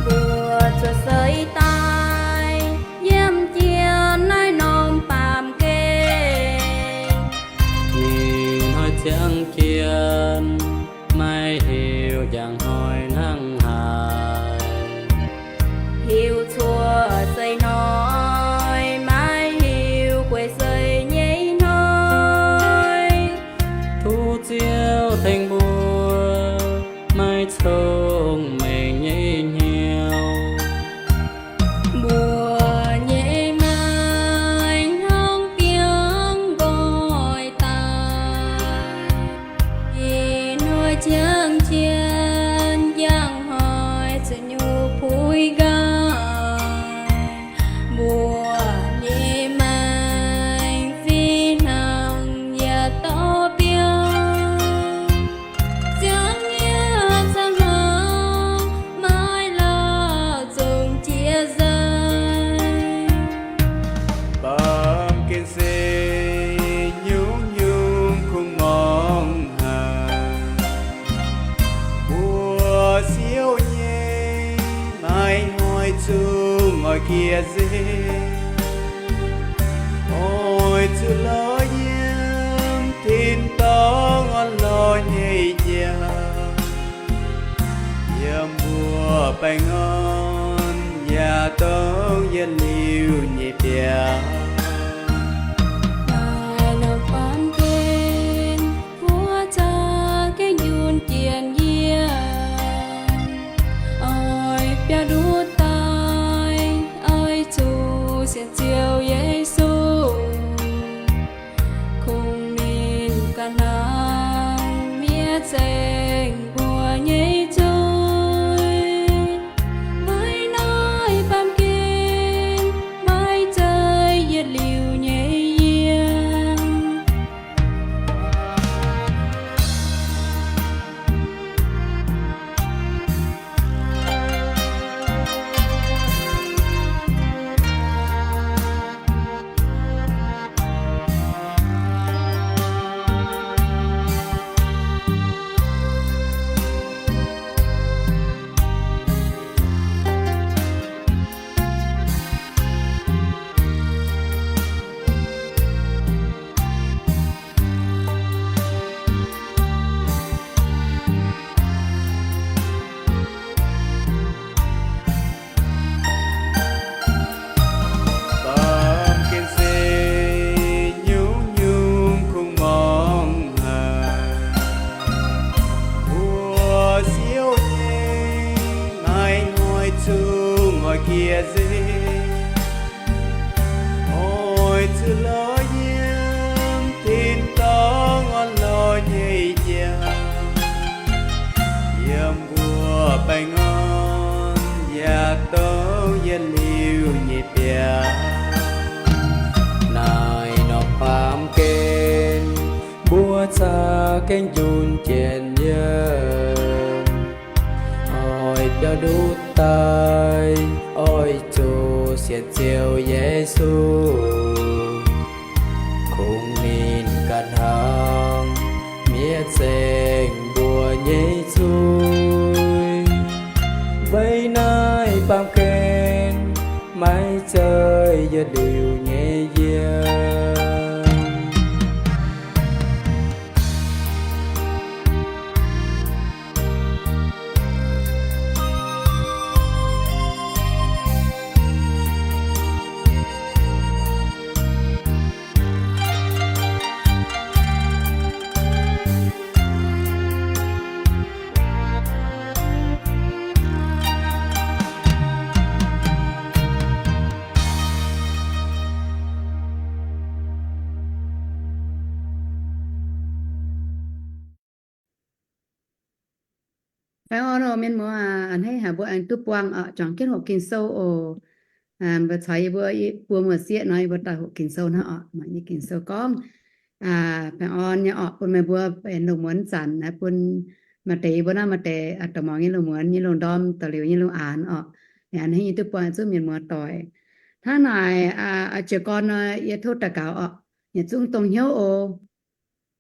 Mbuo cuotv seix daaih yiem jien naaiv norm baamh gen, ih hnoi ziangh jien maiv hiuv njang hnoi hnangv haaix. Hiuv cuotv seix hnoi, maiv hiuv guei seix nyei hnoi. Tov Ziouv tengx mbuo maiv cong-mengh nyei hnyouv. Mbuo nyei maengc hnangv biangh nqoi daaih. Ih hnoi ziangh jien njang hnoi zuqc nyungc puix nqaai. Mbuo nyei maengc fih hnangv yietc dauh biauv, ziangh nyieqc ca'hmangx maiv lauh zongh jiex nzengc. Baamh gen se nyungc-nyungc kungx muangx haic. Mbuo siouv nyei, maiv hnoi zungv oix jiex nzengc. Oix zuqc baengh orn yaac dongh yietc liuz nyei biauv. Naaiv norm baamh gen mbuo za'gengh njunh jiex yiem, oix biauv-nduqc daaih, oix zuqc sienx Ziouv Yesu. Kungx ninh ganh hnangv mi'aqv zengc mbuo nyei zuiz. Maiv naaiv baamh gen maiv zeiz yietc liuz nyei yiem. Baamh gen se nyungc-nyungc kungx mangc haic. Mbuo siouv nyei maiv hnoi zungv oix jiex nzengc. Oix zuqc lorz yiem tin-dorngh orn-lorqc nyei jauv, yiem mbuo baengh orn yaac dongh yietc liuz nyei biauv. Naaiv norm baamh gen mbuo za'gengh njunh jiex yiem, oix biauv-nduqc daaih, oix zuqc sienx Ziouv Yesu. Kungx ninh ganh hnangv mi'aqv zengc mbuo nyei zuiz. Weic naaiv baamh gen maiv zeiz yietc liuz nyei yiem. Baengh orn oc mienh muoz aac, a'hneiv haic mbuo aengx duqv buangh oc, juangc jienv hoqc Ging-Sou oc. Mbuo caux yie mbuo buo muoz-sieqv nor, yie mbuo daaih hoqc Ging-Sou hnangv oc. Maaih nyei Ging-Sou gorngv, baengh orn nyei orqc, bun meih mbuo benx lungh muonz zanc naaiv bun maaih deix yie mbuo naaiv maaih deix dorh muangx nyei lungh muonz nyei lungh ndorm, da'liuz nyei lungh aanx orqc. A'hneiv yie duqv buangh zungv mienh muoz doic. Hnangv naaic, jiez gorn nor yie tov daux gaux orqc. Yietc zungv dongh hnyouv oc.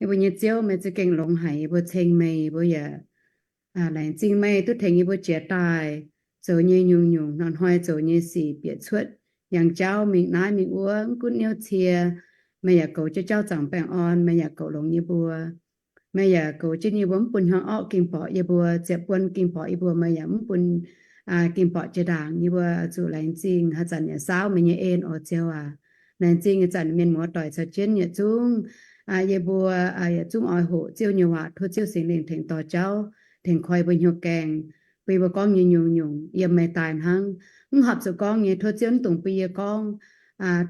Yie mbuo nyei Ziouv, meih za'gengh longx haic, yie mbuo ceng meih, yie mbuo yaac laengz zingh meih duqv tengx yie mbuo jiez daaih zoux nyei nyungc-nyungc hnoi-hnoi zoux nyei sic bieqc cuotv yangh jauv mingh naaiv mingh wuov, mv gunv niouv cie, meih yaac goux jienv jauv zaangc baengh orn, meih yaac goux longx yie mbuo. Meih yaac goux jienv yie mbuo mv bun hnyangx-orqv ging borqc yie mbuo, ziepc buonc ging borqc yie mbuo, meih yaac mv bun ging borqc jiex ndaangc. Yie mbuo zuqc laengz zingh haaix zanc yaac saauv meih nyei en oc Ziouv aac. Laengz zingh ih zanc mienh muoz doic caux jienv yietc zungv, yie mbuo yietc zungv oix hoqc Ziouv nyei waac, tov Ziouv Singx Lingh tengx dorh jauv, tengx koi mbuo hnyouv gaengh, bun yie mbuo gorngv nyei nyungc-nyungc yiem meih daaih hnangv. Mv horpc zuqc gorngv nyei tov Ziouv mv dungx bun yie gorngv.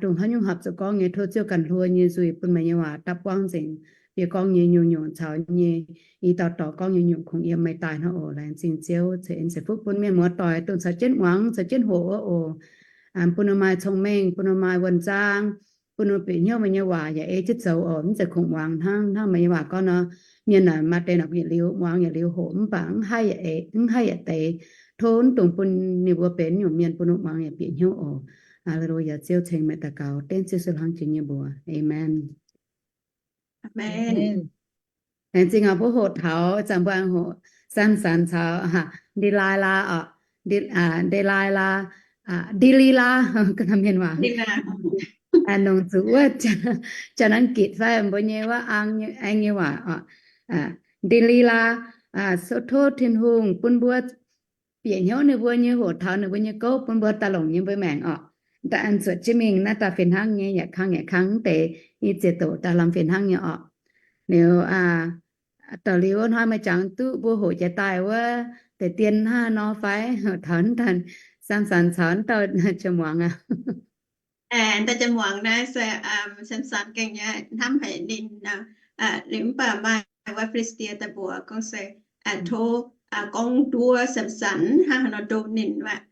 Dongh haaix nyungc horpc zuqc gorngv nyei tov Ziouv ganh hluo nyei nzuih bun meih nyei waac dapv buangv nzengc. Yie gorngv nyei nyungc-nyungc caux nyei, i dauh dorc gorngv nyei nyungc kungx yiem meih daaih hnangv oc. Laengz zingh Ziouv ceix en ceix fuqv bun mienh muoz doic dongh caux jienv muangx caux jienv hoqc wuov oc. Bun ninh maaih cong-mengh, bun ninh maaih wuonh zaang, bun ninh bieqc hnyouv meih nyei waac yaac ei jienv zoux oc. Mv zeiz kungx muangx hnangv, hnangv meih nyei waac gorngv nor, mienh maaih deix nor yietc liuz muangx yietc liuz hoqc mv baac mv haih yietc deix. Tov mv dungx bun ninh mbuo benx nyungc mienh bun ninh muangx yaac bieqc hnyouv oc. Aa^le^lu^yaa. Ziouv, ceng meih daux gaux, dengv Ziouv Yesu hlang jiex nyei mbuox. Aamen. Laengz zingh oc, mbuo hoqc taux ih zanc mbuo hoqc Samson caux Ndilaa^laa oc. Ndilaa^laa, Ndilaa, mienh waac, nongc zuqc wuov Janx-Gitc fai mbuo nyei wuov aengx nyei waac oc. Ndilaa^laa, tov Tin-Hungh bun mbuo bieqc hnyouv ninh mbuo nyei hoqc taux ninh mbuo nyei gouv bun mbuo daaih longc nyei mbuo maengc orqc. Daaih an zuotc jienv mingh naaiv daaih fih hnangv nyei, yaac kang yaac kang mv deix i ziex doqc daaih lamh fih hnangv nyei orqc. Liuz, da'liuz wuov hnoi meih jangx duqv mbuo hoqc jiex daaih wuov deix dien hnangv nor fai? Taux naaiv dauh Samson caux naaiv dauh Jien Muangz aqv. Dauh Jien Muangz naaiv se Samson gengh nyei hnamv haic ninh, liuz mv baac maaih wuov Fi^li^saa^die daaih mbuox gorngv se tov gorngv nduov Samson hnangv haaix nor ndo ninh aqv.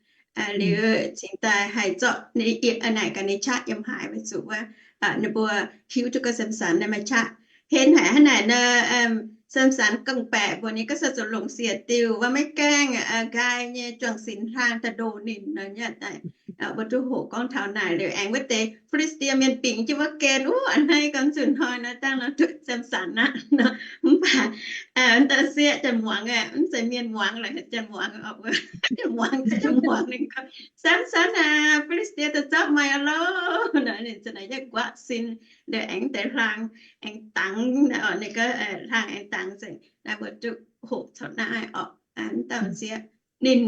Liuz cingx daaih haih zorqv ninh, naaic gaax ninh qaqv yiem haaix, weic zuqc wuov ninh mbuo hiuv duqv gorngv Samson naaiv maaih qaqv. Henv haic hnangv naaic nor, Samson gengh baeqc mbuox ninh gorngv se zuqc longc siec diuh wuov maiv gaengh nqaai nyei juang-sinx hlaang daaih ndo ninh nor. Mbuo duqv hoqc gorngv taux naaic liuz aengx wuov deix Fi^li^saa^die Mienh bingx jienv wuov gen, wuov a'hneiv gorngv nzunc hnoi nor dangh nor duqv Samson aqv nor. Mv baac dauh sieqv Jien Muangz aeqv, mv zeiz Mienh Muangz lorqc, Jien Muangz, Jien Muangz, Jien Muangz ninh gorngv, Samson aac, Fi^li^saa^die daaih zorqv meih aqv loh. Nor ninh za'naaic yaac guaatv sin, liuz aengx deix hlaang aengx dangx, ninh gorngv hlaang aengx dangx nzengc. Naaiv mbuo duqv hoqc taux naaiv orqc, dauh sieqv ninh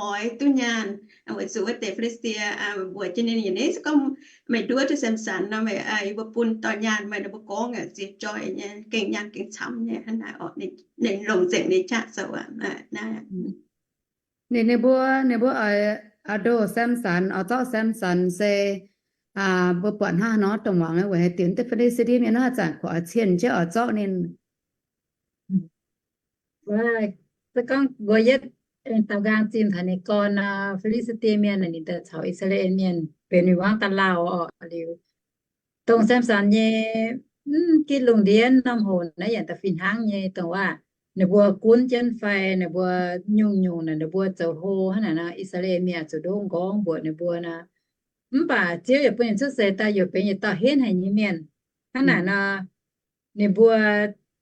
oix duqv nyaanh, weic zuqc wuov deix Fi^li^saa^die mbuox jienv ninh, ninh se gorngv, meih nduov duqv Samson nor, meih, yie mbuo bun dorh nyaanh meih, ninh mbuo gorngv ziex joih nyei, gengh nyaanh gengh camv nyei hnangv naaic orqc. Ninh longc nzengc ninh qaqv zoux aqv. Ninh, ninh mbuo, ninh mbuo oix ndoh Samson, oix zorqv Samson se mbuo buatc hnangv haaix nor dongh muangx weic haaix diuc deix Fi^li^saa^die Mienh naaiv haaix zanc kuv oix cien jienv oix zorqv ninh. Se gorngv mbuo yietv daaux nqaang zimh taux ninh gorn nor, Fi^li^saa^die Mienh ninh daaih caux I^saa^laa^en Mienh benx win-wangv daaih lauh orqc. Liuz dongh Samson nyei gitv lungh ndiev norm hoc naaiv yaac da'fih hnangv nyei, dongh waac ninh mbuo gunv jienv fai ninh mbuo nyungc-nyungc naaic ninh mbuo zoux hlo hnangv naaic nor, I^saa^laa^en Mienh zuqc ndongv nqorngv mbuoqc ninh mbuo nor. Mv baac Ziouv yaac bun ninh cuotv seix daaih yaac benx yietc dauh henv haic nyei mienh. Hnangv naaic nor, ninh mbuo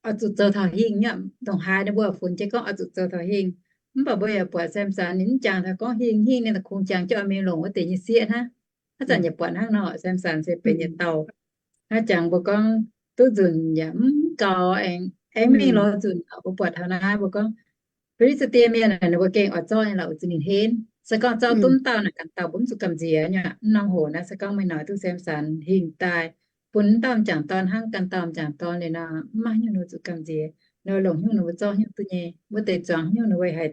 oix zuqc zoux taux hingh nyei, ndongc haaix ninh mbuo funx jienv gorngv oix zuqc zoux taux hingh. Mv baac mbuo yaac buatc Samson ninh mv jangx taux gorngv hingh, hingh ninh kungx jangx jienv oix mingh longc wuov deix nyei sieqv hnangv. Haaix zanc yaac buatc hnangv nor, Samson se benx yietc dauh. Haaix zanc mbuo gorngv duqv nzunc yaac mv gaux, aengx mingh lorz nzunc. Mbuo buatc taux naaiv mbuo gorngv Fi^li^saa^die Mienh ninh mbuo gengh oix zorqv ninh lorqc, weic zuqc ninh henv. Se gorngv zorqv duqv dauh naaic ganh dauh mbuo mv zuqc gamh nziex nyei. Mv norm hoc naaiv se gorngv meih noic duqv Samson hingh daaih bun dauh m'jangc dorn hnangv ganh dauh m'jangc dorn liuz nor, mv maaih haaix nyungc ninh mbuo zuqc gamh nziex. Ninh mbuo longc haaix nyungc ninh mbuo zorqv haaix nyungc duqv nyei. Wuov deix zuangx haaix nyungc ninh mbuo haih,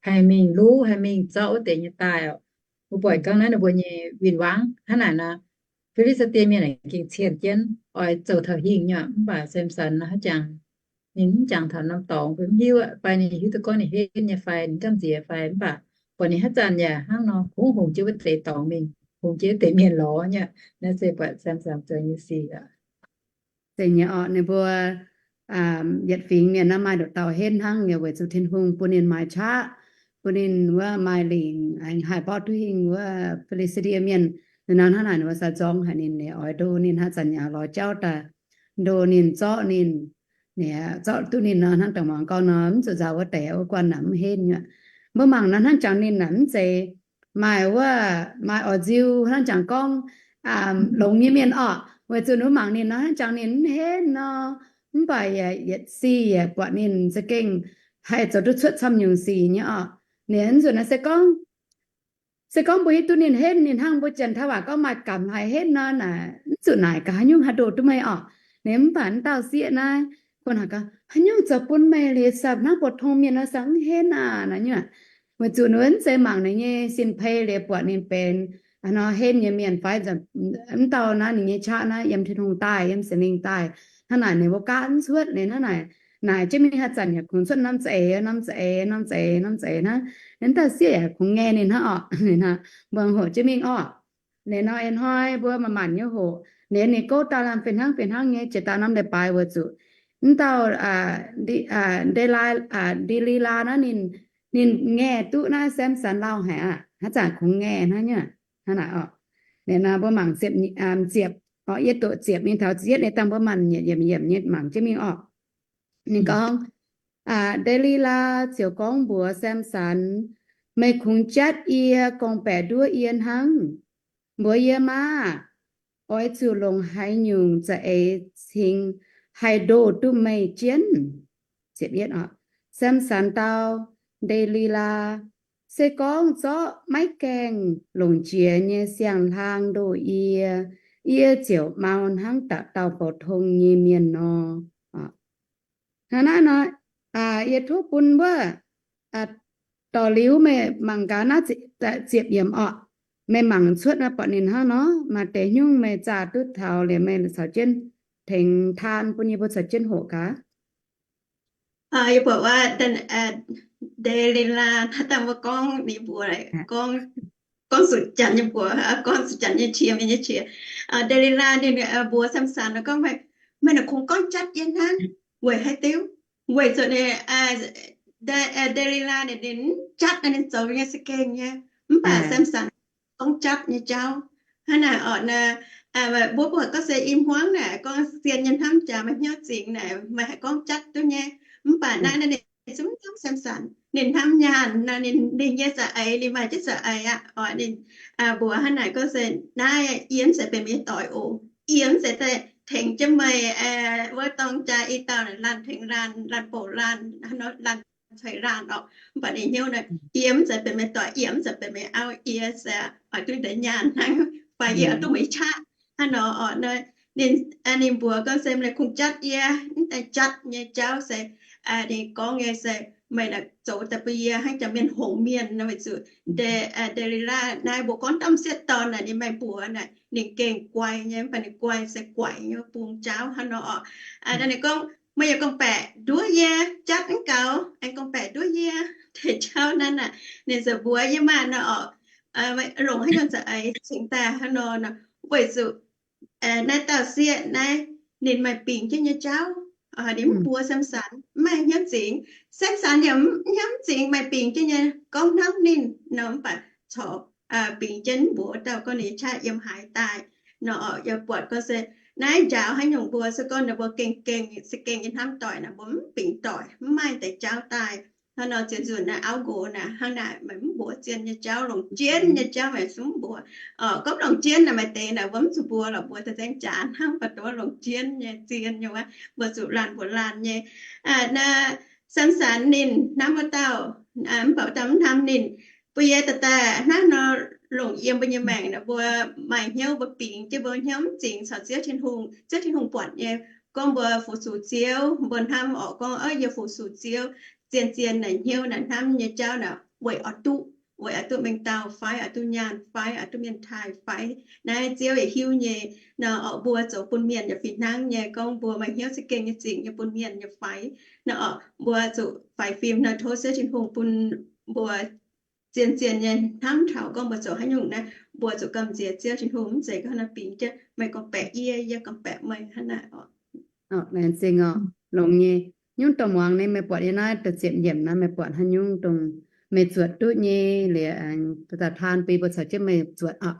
haih mingh luv, haih mingh zorqv wuov deix nyei daaih orqc. Mbuo buatc gorngv naaiv ninh mbuo nyei win-wangv hnangv naaic nor, Fi^li^saa^die Mienh gengh cien jienv oix zoux taux hingh nyei. Mv baac Samson nor haaix zanc ninh mv jangx taux norm dorngx, mbuo mv hiuv aqv. Fai ninh hiuv duqv gorngv ninh henv nyei fai ninh gamh nziex fai, mv baac buatc ninh haaix zanc yaac hnangv nor kungx hungx jienv wuov deix dorngx mingh, hungx jienv wuov deix mienh lorz nyei. Naaiv se buatc Samson zoux nyei sic aqv. Zeiz nyei orqc, ninh mbuo yietc fingx mienh naaiv maaih nduqc dauh henv hnangv nyei, weic zuqc Tin-Hungh bun ninh maaih qaqv, bun ninh wuov maaih lingc aengx haih mborqv duqv hingh wuov Fi^li^saa^die Mienh. Liuz nor hnangv naaic ninh mbuo sai zorng haic ninh, ninh oix ndo ninh haaix zanc yaac lorz jauv daaih ndo ninh, zorqv ninh, ninh zorqv duqv ninh nor, hnangv dongh muangx gorngv nor, mv zuqc nzauh wuov deix, wuov guanh naaic mv henv nyei. Mbuo mangc nor hnangv jangx ninh naaic mv zeiz maaih wuov, maaih orv nziu hnangv jangx gorngv longx nyei mienh orqc. Weic zuqc mbuo mangc ninh nor hnangv jangx ninh mv henv nor, mv baac yaac yietc sic yaac buatc ninh za'gengh haih zoux duqv cuotv camv nyungc sic nyei orqc. Ninh nzunc naaiv se gorngv, se gorngv mbuo hiuv duqv ninh henv, ninh hnangv mbuo Janx-Taiv waac gorngv maaih gamh haiz henv nor naaic, mv zuqc naaic gaax haaix nyungc haih ndoh duqv meih orqc. Ninh mv baac wuov dauh sieqv naaiv bun haic gaax, haaix nyungc zoux bun meih liuz, sapv hnangv buoz-tong mienh nor, se mv henv aac naaic nyungc. Weic zuqc ninh mv zeiz mangc ninh nyei sin-peix liuz buatc ninh benx nor henv nyei mienh fai. Mv dauh naaiv ninh nyei qaqv naaiv yiem Tin-Hungh daaih, yiem Singx Lingh daaih. Hnangv naaic ninh mbuo gaav mv cuotv, ninh hnangv naaic, naaic jienv mingh haaix zanc yaac kungx cuotv norm za'eix, norm za'eix, norm za'eix, norm za'eix hnangv. Ninh dauh sieqv yaac kungx ngaeqv ninh hnangv orqc. Ninh mbuo hoqc jienv mingh orqc. Ninh nor ih hnoi mbuo manc-manc nyei hoqc, ninh, ninh gouv daaih lamh fih hnangv fih hnangv nyei, jiex daaih norm leiz-baaix weic zuqc mv dauh Nde^li, Nde^li^laa naaiv ninh, ninh ngaeqv duqv naaiv Samson lauh haic aqv. Haaix zanc kungx ngaeqv hnangv nyei. Hnangv naaic orqc. Ninh nor mbuo mangc ziepc, ziepc, orqc, yietv doqc ziepc mingh taux ziepc yietv nyei dangh mbuo manc yietc yiemc yiemc nyei mangc jienv mingh orqc. Ninh gorngv, Nde^li^laa ziouc gorngv mbuox Samson, Meih kungx jatv yie gorngv-baeqc nduov yie hnangv. Mbuox yie maah! Oix zuqc longc haaix nyungc za'eix cingx haih ndoh duqv meih jienv? Samson dau Nde^li^laa, Se gorngv zorqv maiv gaengh longc jiex nyei siang-hlaang ndoh yie, yie ziouc mau hnangv dauh dauh bouc tong nyei mienh nor. Hnangv naaiv nor, yie tov bun wuov dorh liuz meih mangc gaax naaiv ziepc yiemc orqc. Meih mangc cuotv naaiv buatc ninh hnangv nor, maaih deix nyungc meih zaah duqv taux liuz meih caux jienv tengx taan bun yie mbuo caux jienv hoqc gaax. Yie buatc wuov Nde^li^laa, haaix dauh mbuo gorngv ninh mbuox, gorngv zuqc janx nyei mbuox, gorngv zuqc janx nyei qiex, mienh nyei qiex. Nde^li^laa ninh mbuox Samson gorngv, meih naaic kungx gorngv jatv yie hnangv, weic haaix diuc? Weic zuqc ninh, Nde^li^laa ninh, ninh jatv naaiv ninh zoux nyei se gengh nyei, mv baac Samson gorngv jatv nyei jauv. Hnangv naaic orqc, mbuo buatc gorngv se i hmuangv naaic gorngv zien nyei hnamv jaax maaih hnyouv zingx naaic, meih haih gorngv jatv duqv nyei. Mv baac naaiv naaiv ninh zungv hnamv Samson, ninh hnamv nyaanh nor, ninh, ninh nyei za'eix, ninh maaih jienv za'eix aqv. Orqc ninh mbuox hnangv naaic gorngv se, naaiv yie mv zeiz benx meih nyei doic oc. Yie mv zeiz daaih tengx jienv meih wuov dorng jaa i dauh naaic laanh tengx laanh, laanh bouc laanh, laanh ceix laanh orqc. Mv baac ninh hnyouv naaic, yie mv zeiz benx meih doic, yie mv zeiz benx meih auv, yie se oix duqv deix nyaanh hnangv, fai yie oix duqv meih qaqv hnangv nor orqc. Ninh, ninh mbuox gorngv se meih kungx jatv yie, mv daaih jatv nyei jauv se ninh gorngv nyei se meih naaic zoux daaih bun yie hnangv jangx mienh hngongx mienh nor. Weic zuqc Nde^li^laa naaiv mbuo gorngv domh sieqv dorn naaic ninh maaih mbuox naaic ninh gengh guai nyei, mv baac ninh guai se guaic nyei bung jauv hnangv nor orqc. Ninh gorngv, meih yaac gorngv-baeqc nduov yie, jatv mv gaux aengx gorngv-baeqc nduov yie. Deix jauv naaiv naaic ninh ziouc mbuox yie maah nor orqc, longc haaix nyungc za'eix cingx daaih hnangv nor nor. Weic zuqc naaiv dauh sieqv naaiv ninh maaih bingx jienv nyei jauv. Ninh mv mbuox Samson, mv maaih hnyouv zingx. Samson yaac hnyouv mv zingx, maaih bingx jienv nyei, gorngv hnamv ninh nor, mv baac corc bingx jienv mbuox dauh gorngv ninh qaqv yiem haaix daaih nor. Yaac buatc gorngv se naaiv njaaux haaix nyungc mbuo se gorngv ninh mbuo gengh, gengh se gengh nyei hnamv doic naaic, mbuo mv bingx doic, mv maaih deix jauv daaih. Hnangv nor ziouc nzunc naaiv auv nqox naaic hnangv naaic, meih mv mbuox zien nyei jauv, longc jienv nyei jauv meih zungv mv mbuox. Gorngv longc jienv naaic maaih deix naaic mbuo mv zuqc mbuox lorqc, mbuox daaih nzengc jaax hnangv, mv baac dongh longc jienv nyei zien nyei wuov, mbuo zuqc laanh mbuox laanh nyei. Naaiv Samson ninh hnamv wuov dauh, mv baac wuov dauh mv hnamv ninh. Bun yie daaih daaih hnangv nor longc yiem mbuo nyei maengc naaic, mbuo maaih hnyouv mbuo bingx jienv mbuo hnyouv mv zingx caux Ziouv Tin-Hungh. Ziouv Tin-Hungh buatc nyei, gorngv mbuo fu-sux Ziouv, mbuo hnamv orqc gorngv, yie fu-sux Ziouv, zien-zien naaic hnyouv naaic hnamv nyei jauv naaic weic oix duqv, weic oix duqv mengh dauh fai oix duqv nyaanh fai oix duqv mienh taaih fai. Naaiv Ziouv yaac hiuv nyei. Nor orqc mbuo zoux bun mienh yaac fih hnangv nyei, gorngv mbuo maaih hnyouv za'gengh nyei zingx nyei bun mienh nyei fai. Nor orqc mbuo zuqc faix fim nor tov Ziouv Tin-Hungh bun mbuo zien-zien nyei hnamv taux gorngv mbuo zoux haaix nyungc naaiv, mbuo zuqc gamh nziex Ziouv Tin-Hungh, mv zeiz gorngv naaiv bingx jienv meih gorngv-baeqc yie, yie gorngv-baeqc meih hnangv naaic orqc. Laengz zingh orqc, longx nyei. Nyungc dongh muangx nyei meih buatc nyei naaiv da'ziepc yiemc naaiv meih buatc haaix nyungc dongh meih zuotc duqv nyei liuz, da'taan bun mbuo caux jienv meih zuotc orqc.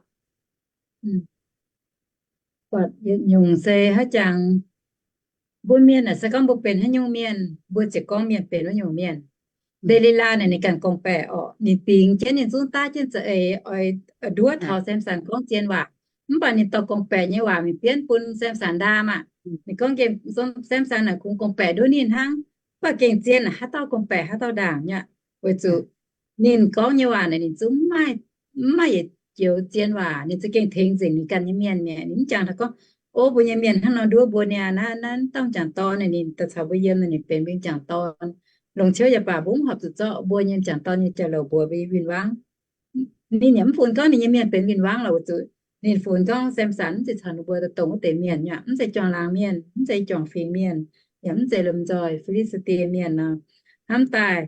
Buatc yietc nyungc se haaix jangx, mbuo mienh aah, se gorngv mbuo benx haaix nyungc mienh, mbuo ziouc gorngv mienh benx wuov nyungc mienh. Nde^li^laa naaic ninh ganh gorngv-baeqc orqc, ninh bingx jienv, ninh zungv daav jienv za'eix oix nduov taux Samson gorngv zien waac. Mv baac ninh dorh gorngv-baeqc nyei waac mingh bienv bun Samson ndaam aqv. Ninh gorngv nqemh Samson naaic kungx gorngv-baeqc nduov ninh hnangv. Mv baac gengh zien naaic haaix dauh gorngv-baeqc haaix dauh ndaangc nyei. Weic zuqc ninh gorngv nyei waac naaic ninh zungv mv maaih yietc joux zien waac. Ninh za'gengh tengx nzengc ninh ganh nyei mienh mi'aqv. Ninh mv jangx taux gorngv, o, mbuo nyei mienh hnangv nor nduov mbuo niaa, naaiv, naaiv dauh m'jangc dorn naaic ninh daaih caux mbuo yiem naaic ninh benx m'jangc dorn. Longc ciouv yaac baac mbuo mv horpc zuqc zorqv mbuo nyei m'jangc dorn nyei jauv-louc mbuox mbuo nyei win-wangv. Ninh yaac mv funx gorngv ninh nyei mienh benx win-wangv lorqc, weic zuqc ninh funx gorngv Samson mv zeiz caux ninh mbuo daaih dongh wuov deix mienh aqv, mv zeiz juangc laangz mienh, mv zeiz juangc fingx mienh, yaac mv zeiz lomh nzoih Fi^li^saa^die Mienh nor. Hnamv daaih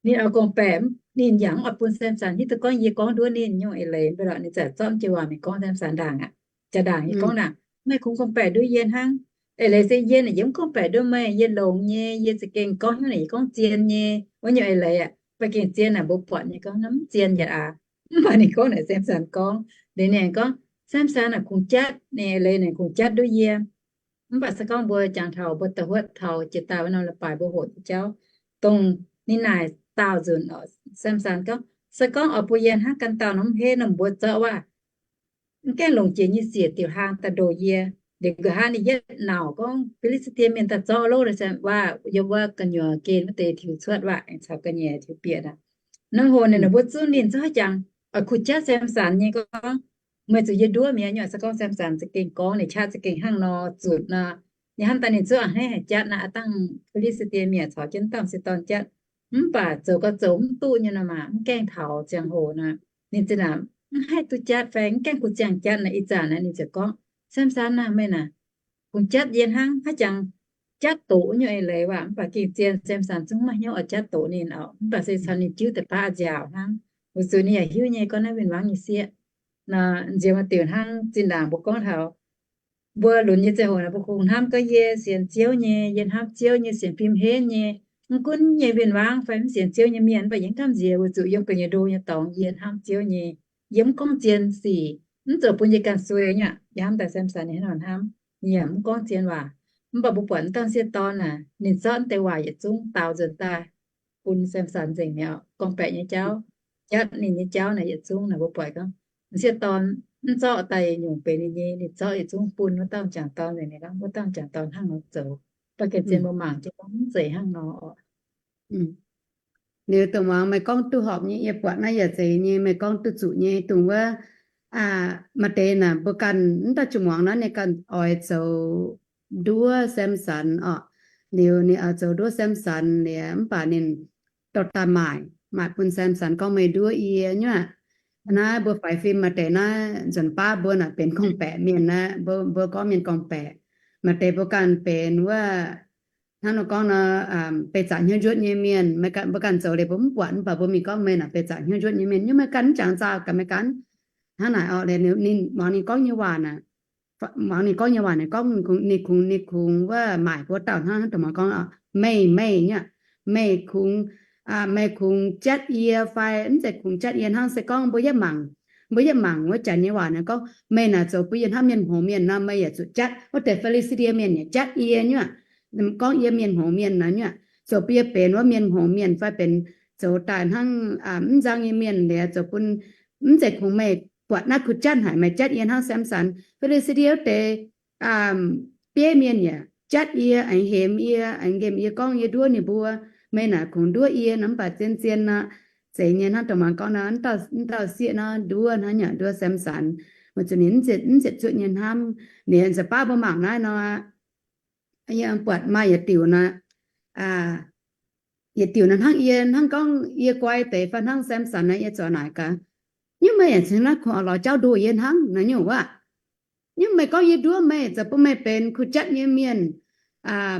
ninh oix gorngv-baeqc, ninh yaac mv oix bun Samson hiuv duqv gorngv yie gorngv nduov ninh nyungc eix leiz. Mv baac lorqc ninh zaqc zorqv m'jangc waac mingh gorngv Samson ndaangc aqv, jaa ndaangc yie gorngv ndaangc, meih kungx gorngv-baeqc nduov yie hnangv. Eix leiz se yie naaic yie mv gorngv-baeqc nduov meih, yie longx nyei, yie za'gengh gorngv hnyouv naaic yie gorngv zien nyei wuov nyungc eix leiz aqv. Mv baac gengh zien naaic mbuo buatc nyei gorngv naaiv mv zien yaac aav. Mv baac ninh gorngv naaic Samson gorngv, liuz ninh gorngv, Samson naaic kungx jatv, ninh eix leiz naaic kungx jatv nduov yie. Mv baac se gorngv mbuo jangx taux mbuo da'huotv taux jiex daaih wuov norm leiz-baaix mbuo hoqc nyei jauv, dongh ninh naaic daauh nzunc, Samson gorngv, se gorngv oix bun yie hnangv ganh dauh nor mv heiv nor mbuo zorqv waac, mv gaengh longc jiex nyei siec diuc hlaang daaih ndoh yie. Liuz nqa'haav ninh yietv nauc gorngv Fi^li^saa^die Mienh daaih zorqv lov, waac yiem wuov gu'nyuoz gen wuov deix tiux cuotv waac aengx caux ga'nyiec tiux bieqc aqv. Norm hoc ninh mbuo zunv ninh zungv haiz jangx, kuh jatv Samson nyei gorngv, meih zuqc yie nduov mi'aqv nyei. Se gorngv Samson za'gengh gorngv, ninh qaqv za'gengh hnangv nor zunc nor, ninh hnamv daaih ninh zungv a'hneiv haic jatv naaiv, aa dangh Fi^li^saa^die Mienh caux jienv dauh m'sieqv dorn jatv. Mv baac zoux gau zoux mv duqv nyei nor maah, mv gaengh taux ziangh hoc nor, ninh zinh ndaangc mv haih duqv jatv fai mv gaengh kuh ziangh jatv nor, ih zanc naaiv ninh ziouc gorngv, Samson aah, meih naaic kungx jatv yie hnangv, haiz jangx jatv doqc nyei eix leiz waac. Mv baac gengh zien Samson zungv maiv hnyouv oix jatv doqc ninh oc. Mv baac se caux ninh jiuv deix baav nziaauc hnangv, weic zuqc ninh yaac hiuv nyei gorngv naaiv win-wangv nyei sieqv. Nor nziex maaih diuc hnangv zinh ndaangc mbuo gorngv taux mbuo lunx nyei ziangh hoc naaic, mbuo kungx hnamv gorngv yie sienx Ziouv nyei, yie hnamv Ziouv nyei, sienx fim henv nyei. Mv gunv nyei win-wangv fai mv sienx Ziouv nyei mienh, mv baac yie mv gamh nziex, weic zuqc yiem ga'nyiec ndo nyei dorngx yie hnamv Ziouv nyei. Yie mv gorngv zien sic, mv zoux bun yie ganh suei nyei aqv. Yie hnamv daaih Samson ninh hnangv nor hnamv, ninh yaac mv gorngv zien waac. Mv baac mbuo buatc wuov dauh m'sieqv dorn naaic, ninh zorqv wuov deix waac yietc zungv daaux nzuonx daaih bun Samson nzengc mi'aqv, gorngv-baeqc nyei jauv, jatv ninh nyei jauv naaic yietc zungv naaic mbuo buatc gorngv m'sieqv dorn mv zorqv daaih nyungc benx ninh nyei, ninh zorqv yietc zungv bun wuov dauh m'jangc dorn nzengc. Ninh gorngv wuov dauh m'jangc dorn hnangv nor zoux, mv baac gengh zien mbuo mangc jienv gorngv mv zeiz hnangv nor oc. Liuz dongh muangx meih gorngv duqv horpc nyei, yie buatc naaiv yaac zeiz nyei, meih gorngv duqv zuqc nyei. Dongh wuov, maaih deix naaic mbuo ganh mv dauh jiex muangx naaiv ninh ganh oix zoux nduov Samson oc. Liuz ninh oix zoux nduov Samson liuz mv baac ninh dorh daaih maaic, maaic bun Samson gorngv, meih nduov yie nyei aqv. Naaiv mbuo faix fim maaih deix naaiv nzuonx baav mbuo naaic benx gorngv-baeqc mienh aqv, mbuo gorngv mienh gorngv-baeqc. Maaih deix mbuo ganh benx wuov, hnangv nor gorngv nor, beih zaqc hnyouv njuotv nyei mienh. Mbuo ganh zoux liuz mbuo mv buatc, mv baac mbuo mingh gorngv meih naaic beih zaqc hnyouv njuotv nyei mienh, nyungc meih ganh mv jangx nzauh gaax meih ganh. Hnangv naaic oc, liuz ninh muangx ninh gorngv nyei waac naaic, muangx ninh gorngv nyei waac naaic gorngv ninh kungx, ninh kungx wuov maaic mbuo dauh hnangv dongh muangx gorngv, meih, meih nyei aqv, meih kungx, meih kungx jatv yie fai mv zeiz kungx jatv yie hnangv, se gorngv mbuo yietv mangc, mbuo yietv mangc wuov janx nyei waac naaic gorngv, meih naaic zoux bun yie hnamv mienh hngongx mienh nor, meih yaac zuqc jatv. Wuov deix Fi^li^saa^die Mienh yaac jatv yie nyei aqv. Gorngv yie mienh hngongx mienh nor nyei aqv, zoux bun yie benx wuov mienh hngongx mienh fai benx zoux daaih hnangv mv nzang nyei mienh liuz, zoux bun, mv zeiz kungx meih buatc naaiv kuh jatv haic, meih jatv yie hnangv Samson. Fi^li^saa^die wuov deix bieiv mienh yaac jatv yie, aengx hemx yie, aengx nqemh yie gorngv yie nduov ninh mbuo. Meih naaic kungx nduov yie nor, mv baac zien-zien nor, zeiz nyei hnangv dongh muangx gorngv nor, mv dauh sieqv nor nduov hnangv, yaac nduov Samson, weic zuqc ninh mv ziepc zuoqv nyei hnamv. Ninh nza'baav mbuo mangc naaiv nor, yie buatc maaih yietc diuc nor, yietc diuc nor hnangv yie, hnangv gorngv yie guai deix fai hnangv Samson nor, yie zuqc naaic gaax, nyungc meih yaac cingx naaiv kungx oix lorz jauv ndoh yie hnangv nor nyungc wuov. Nyungc meih gorngv yie nduov meih, zoux bun meih benx kuh jatv nyei mienh,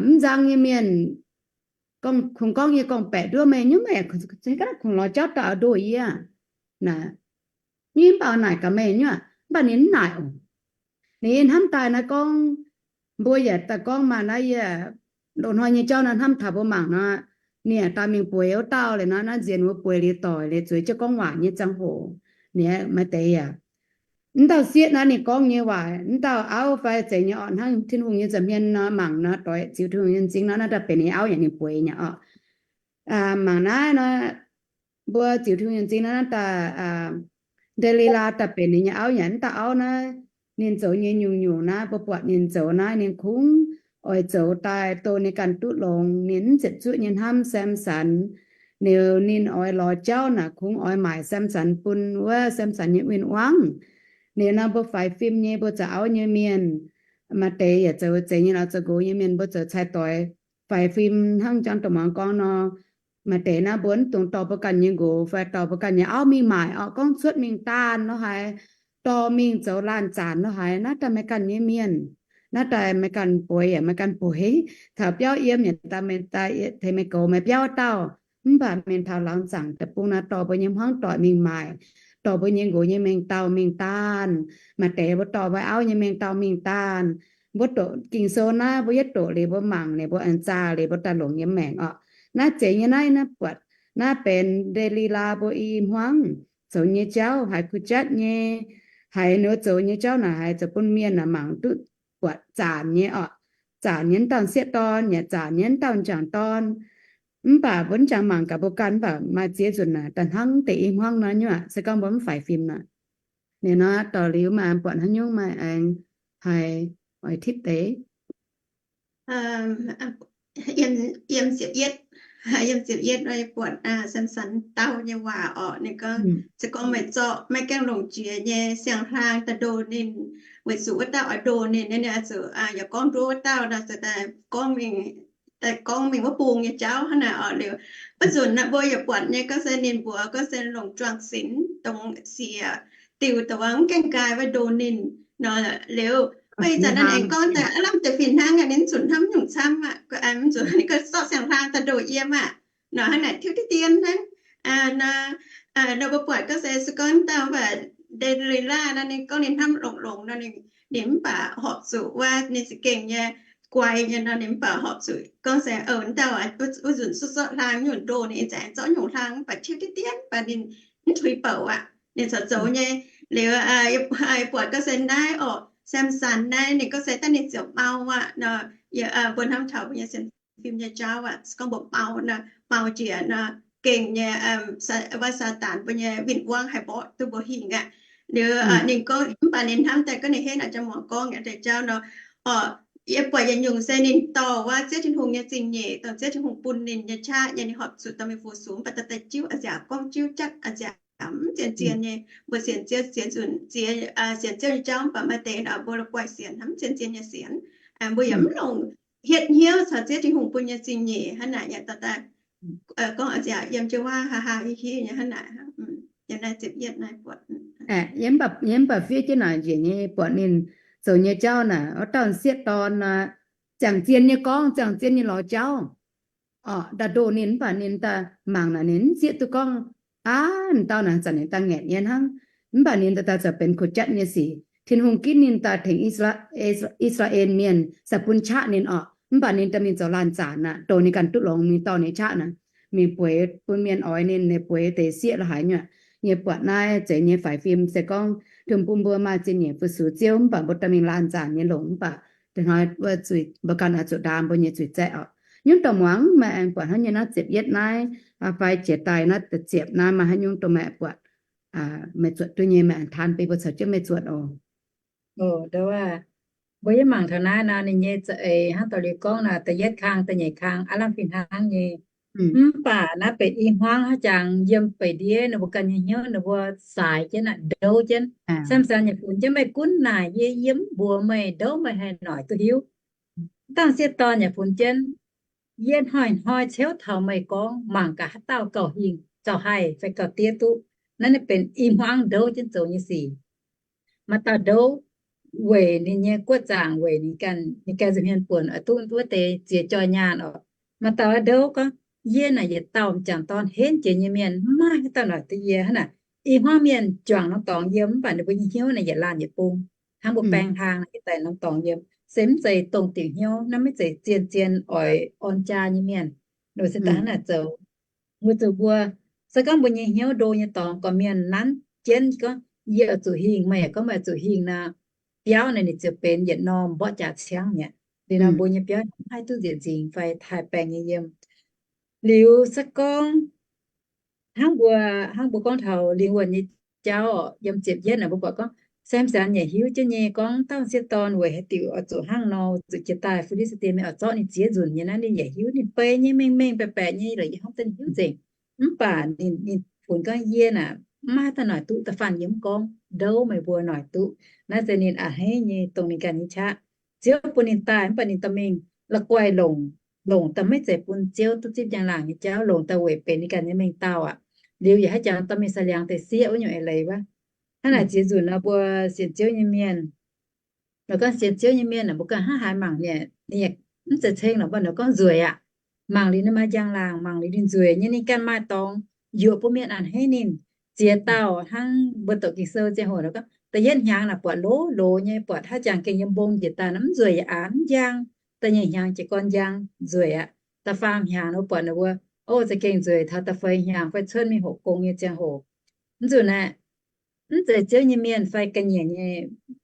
mv nzang nyei mienh, kungx gorngv yie gorngv-baeqc nduov meih, nyungc meih yaac cingx naaiv kungx lorz jauv daaih oix ndoh yie. Naaic, nyungc mv baac naaic gaax meih nyungc, mv baac ninh mv naaic oc. Ninh hnamv daaih naaiv gorngv, mbuo yaac daaih gorngv maaih naaiv yie loz-hnoi nyei jauv naaiv hnamv taux mbuo mangc nor, ninh yaac daaih mingh bueix wuov dauh liuz nor, naaiv nziex wuov bueix liuz doic liuz zueiz jienv gorngv waac nyei ziangh hoc, ninh maaih deix yaac, mv dauh sieqv naaiv ninh gorngv nyei waac, mv dauh auv fai zeiz nyei orqc, hnangv Tin-Hungh nyei nza'hmien nor, mangc nor, doix ziux Tin-Hungh nyei m'zing nor, naaiv daaih benx ninh auv yaac ninh bueix nyei orqc. Mangc naaiv nor, mbuo ziux Tin-Hungh nyei m'zing nor, naaiv daaih Nde^li^laa daaih benx ninh nyei auv yaac mv dauh auv naaiv, ninh zoux nyei nyungc-nyungc naaiv, mbuo buatc ninh zoux naaiv, ninh kungx oix zoux daaih dongh ninh ganh duqv longx. Ninh mv ziepc zuoqv nyei hnamv Samson. Liuz ninh oix lorz jauv naaic kungx oix maaic Samson bun wuov Samson nyei win-wangv. Liuz nor mbuo faix fim nyei, mbuo zoux auv nyei mienh, maaih deix yaac zoux zeiz nyei lorz zoux nqox nyei mienh, mbuo zoux cai-doix faix fim hnangv jangx dongh muangx gorngv nor, maaih deix naaiv mbuo mv dungx dorh mbuo ganh nyei nqox fai dorh mbuo ganh nyei auv mingh maaic orqc, gorngv cuotv mingh daanh lo haaix, dorh mingh zoux laanh zaanc lo haaix, naaiv daaih meih ganh nyei mienh, naaiv daaih meih ganh bueix yaac meih ganh bueix. Taux biauv yiem yaac daaih meih daaih tengx meih goux meih biauv dauh. Mv baac mingh taux laangz zaangc deic-bung naaiv dorh mbuo nyei hmuangv doic mingh maaic, dorh mbuo nyei nqox nyei mengh dauh mingh daanh. Maaih deix mbuo dorh mbuo auv nyei mengh dauh mingh daanh. Mbuo doqc Ging-Sou naaiv, mbuo yietv doqc liuz mbuo mangc liuz mbuo aengx zaah liuz mbuo daaih longc yiem maengc orqc. Naaiv zeiz nyei naaiv, naaiv buatc naaiv benx Nde^li^laa mbuo i hmuangv zoux nyei jauv, haiz kuh jatv nyei, haiz ninh zoux nyei jauv naaic haiz zoux bun mienh naaic mangc duqv buatc zaanc nyei orqc. Zaanc nyei, mv dauh sieqv dorn yaac zaanc nyei, mv dauh m'jangc dorn. Mv baac mbuo mv jangx mangc gaax mbuo ganh, mv baac maaih ziex nzunc naaic daaih hnangv deix i hmuangv nor nyuoqc, se gorngv mbuo mv faix fim naaic. Ninh nor dorh liuz maaih buatc haaix nyungc maaih aengx haih oix tipv deix. Yiem ziepc yietv. yiem ziepc yietv nor yie buatc Samson dau nyei waac orqc. Ninh gorngv, se gorngv meih zorqv maiv gaengh longc jiex nyei siang-hlaang daaih ndoh ninh, weic zuqc wuov dauh oix ndoh ninh, ninh oix zuqc yaac gorngv nduov wuov dauh nor, daaih gorngv mingh, daaih gorngv mingh wuov bung nyei jauv hnangv naaic orqc. Liuz, wuov nzunc naaiv mbuo yaac buatc nyei gorngv se ninh mbuox gorngv se longc juang-sinx dongh siec diuh da'wangv gaengh nqaai wuov ndoh ninh nor. Liuz, mv baac ih zanc naaiv ninh aengx gorngv daaih aav lamh deix fih hnangv, ninh mv zuqc hnamv nyungc camv aqv, mv zuqc ninh gorngv zorqv siang-hlaang daaih ndoh yiem aqv nor, hnangv naaic tiuv diqv dien hnangv. Nor, nor mbuo buatc gorngv se, se gorngv dauh mv baac Nde^li^laa nor, ninh gorngv ninh hnamv longx-longx nor, ninh mv baac horpc zuqc wuov ninh za'gengh nyei guai nyei nor, ninh mv baac horpc zuqc gorngv se, o, dauh wuov nzunc zorqv hlaang nyungc ndoh ninh, ih zanc zorqv nyungc hlaang mv baac tiuv diqv dien, mv baac ninh mv tuix bouc aqv. Ninh corc zoux nyei. Liuz, buatc gorngv se naaiv orqc, Samson naaiv ninh gorngv se daaih ninh ziouc mau aqv nor. Mbuo hnamv taux mbuo nyei sienx fim nyei jauv aqv, se gorngv mbuo mau nor, mau jiex nor, gengh nyei, wuov Saadaan mbuo nyei win-wangv haih mborqv duqv mbuo hingh aqv. Liuz ninh gorngv, mv baac ninh hnamv daaih gorngv ninh henv aqv, jang muangx gorngv nyei deix jauv nor, orqc, yie buatc yietc nyungc se ninh dorh wuov Ziouv Tin-Hungh nyei zingh nyeic, dongh Ziouv Tin-Hungh bun ninh nyei qaqv nyei, ninh horpc zuqc dorh mingh fu-sux, mv baac daaih daaih jiuv a'nziaauc, gorngv jiuv jatv a'nziaauc, mv zien-zien nyei. Mbuo sienx Ziouv, sienx zunc ziex, sienx Ziouv nyei jauv mv baac maaih deix mbuo la'guaih sienx hnamv mv zien-zien nyei sienx. Mbuo yaac mv longc hietv hnyouv caux Ziouv Tin-Hungh bun nyei zingh nyeic hnangv naaic, yaac dorh daaih gorngv a'nziaauc yiem jienv wuov haa haa hiv hiv nyei hnangv naaic. Yiem naaiv ziepc yietv naaiv buatc, yie mv baac fiev jienv naaic njiec nyei buatc ninh zoux nyei jauv naaic, wuov dauh sieqv dorn naaic, ziangh zien nyei gorngv, ziangh zien nyei lorz jauv. Orqc, daaih ndoh ninh mv baac ninh daaih mangc naaic ninh mv zieqv duqv gorngv, aav, dauh naaic zanc ninh daaih ngaengc nyei hnangv. Mv baac ninh daaih daaih zoux benx kuv jatv nyei sic. Tin-Hungh ginv ninh daaih tengx I^saa^laa^en Mienh, se bun qaqv ninh orqc. Mv baac ninh daaih mingh zoux laanh zaanc aqv, doh ninh ganh duqv longx mingh dorh ninh qaqv naaic, mingh bueix bun mienh oix ninh, ninh bueix deix sieqv la'haaix nyuoqc nyei. Buatc naaiv zeiz nyei faix fim se gorngv Tin-Hungh bun mbuo maaih zingh nyeic fu-sux Ziouv, mv baac mbuo dorh mingh laanh zaanc nyei longc, mv baac da'hnoi mbuo ganh oix zuqc ndaam mbuo nyei zuiz zaeqv orqc. Nyungc dongh muangx meih aengx buatc hnangv nyei naaiv ziepc yietv naaiv, fai jiex daaih naaiv ziepc naaiv maaih haaix nyungc dongh meih buatc, meih zuotc duqv nyei meih aengx taan bun mbuo caux jienv meih zuotc oc. Mbuo yie mangc taux naaiv nor, ninh nyei za'eix hnangv dorh liuz gorngv naaic, da'yietv kang, da'nyeic kang, aav lamh fih hnangv nyei. Mv baac naaiv benx i hmuangv haaix jangx yiem beic ndiev ninh mbuo ganh nyei hnyouv ninh mbuo saaix jienv aqv, ndouv jienv. Samson nyei funx jienv, meih gunv naaic yie, yie mv mbuox meih, ndouv meih haih noic duqv hiuv. Dangh sieqv dorn nyei funx jienv, yie hnoi-hnoi ciouv taux meih gorngv mangc gaax haaix dauh gauh hingh, gauh haih fai gauh diev duqv. Naaiv ninh benx i hmuangv ndouv jienv zoux nyei sic. Maaih dauh ndouv weic ninh nyei guoqv zaangc, weic ninh ganh, ninh ganh nza'hmien buonc oix duqv wuov deix ziex joih nyaanh oc. Maaih dauh ndouv gorngv, yie naaic yietc dauh m'jangc dorn henv jiex nyei mienh, mv maaih haaix dauh noic duqv yie hnangv naaic. I hmuangv mienh juangc norm dorngx yiem, mv baac ninh mbuo nyei hnyouv naaic yietc laanh yietc bung. Hnangv mbuo baeng hlaang naaic yietc daaih norm dorngx yiem, se mv zeiz dongh diuc hnyouv, naaiv maiv zeiz zien-zien oix orn jaa nyei mienh. Nor se daaih hnangv naaic zoux. Weic zuqc mbuo, se gorngv mbuo nyei hnyouv ndo nyei dorngx gorqv-mienh nanv jienv gorngv, yie oix zuqc hingh, meih yaac gorngv meih oix zuqc hingh nor, biauv naaic ninh ziouc benx yietc norm mborqv jaax ciangv mi'aqv. Liuz nor mbuo nyei biauv mv haih duqv nzieqc nzingx fai taaih baengh nyei yiem. Liuz se gorngv hnangv mbuo, hnangv mbuo gorngv taux lingh wuonh nyei jauv oc, yiem ziepc yietv naaic mbuo buatc gorngv, Samson yaac hiuv jienv nyei gorngv dauh sieqv dorn weic haaix diuc oix zuqc hnangv nor, zuqc jiex daaih Fi^li^saa^die Mienh oix zorqv ninh ziex nzunc nyei naaiv, ninh yaac hiuv, ninh beiv nyei, mengh mengh baeqc baeqc nyei, la'yietv hopv daaih ninh hiuv nzengc. Mv baac ninh, ninh funx gorngv, yie naaic mv maaih haaix dauh noic duqv, da'faanh yie mv gorngv, ndouv meih mbuo noic duqv. Naaiv se ninh a'hneiv nyei dongh ninh ganh nyei qaqv. Ziouv bun ninh daaih mv baac ninh dorh mingh la'guaih longc, longc daaih maiv zeiz bun Ziouv duqv zipv njang-laangc nyei jauv, longc daaih weic benx ninh ganh nyei mengh dauh aqv. Liuz yaac haaix jangx dorh mingh sai liangx deix sieqv wuov nyungc eix leiz wuov. Hnangv naaic ziex nzunc nor mbuo sienx Ziouv nyei mienh, lorz gorngv sienx Ziouv nyei mienh aeqv, mbuo ganh hnangv haaix mangc ninh, ninh mv zeiz ceng lorqc, mbuo lorz gorngv nzueic aqv. Mangc liuz ninh maaih njang-laangc, mangc liuz ninh nzueic nyei, ninh ganh maaih dorngx yuoqc bun mienh a'hneiv ninh. Ziex dauh hnangv mbuo doqc Ging-Sou ziangh hoc nor gorngv, da'yietv hnyangx naaic buatc loz-loz nyei, buatc haaix jangx gengh yiem mbong njiec daaih nor mv nzueic yaac aav, mv njang. Da'nyeic hnyangx jiez gorn njang, nzueic aqv. Da'faam hnyangx nor buatc ninh mbuo, o, za'gengh nzueic taux da'feix hnyangx fai cuotv mingh hoqc gong nyei ziangh hoc. Mv zuqc naaic, mv zeiz Ziouv nyei mienh fai ga'nyiec nyei,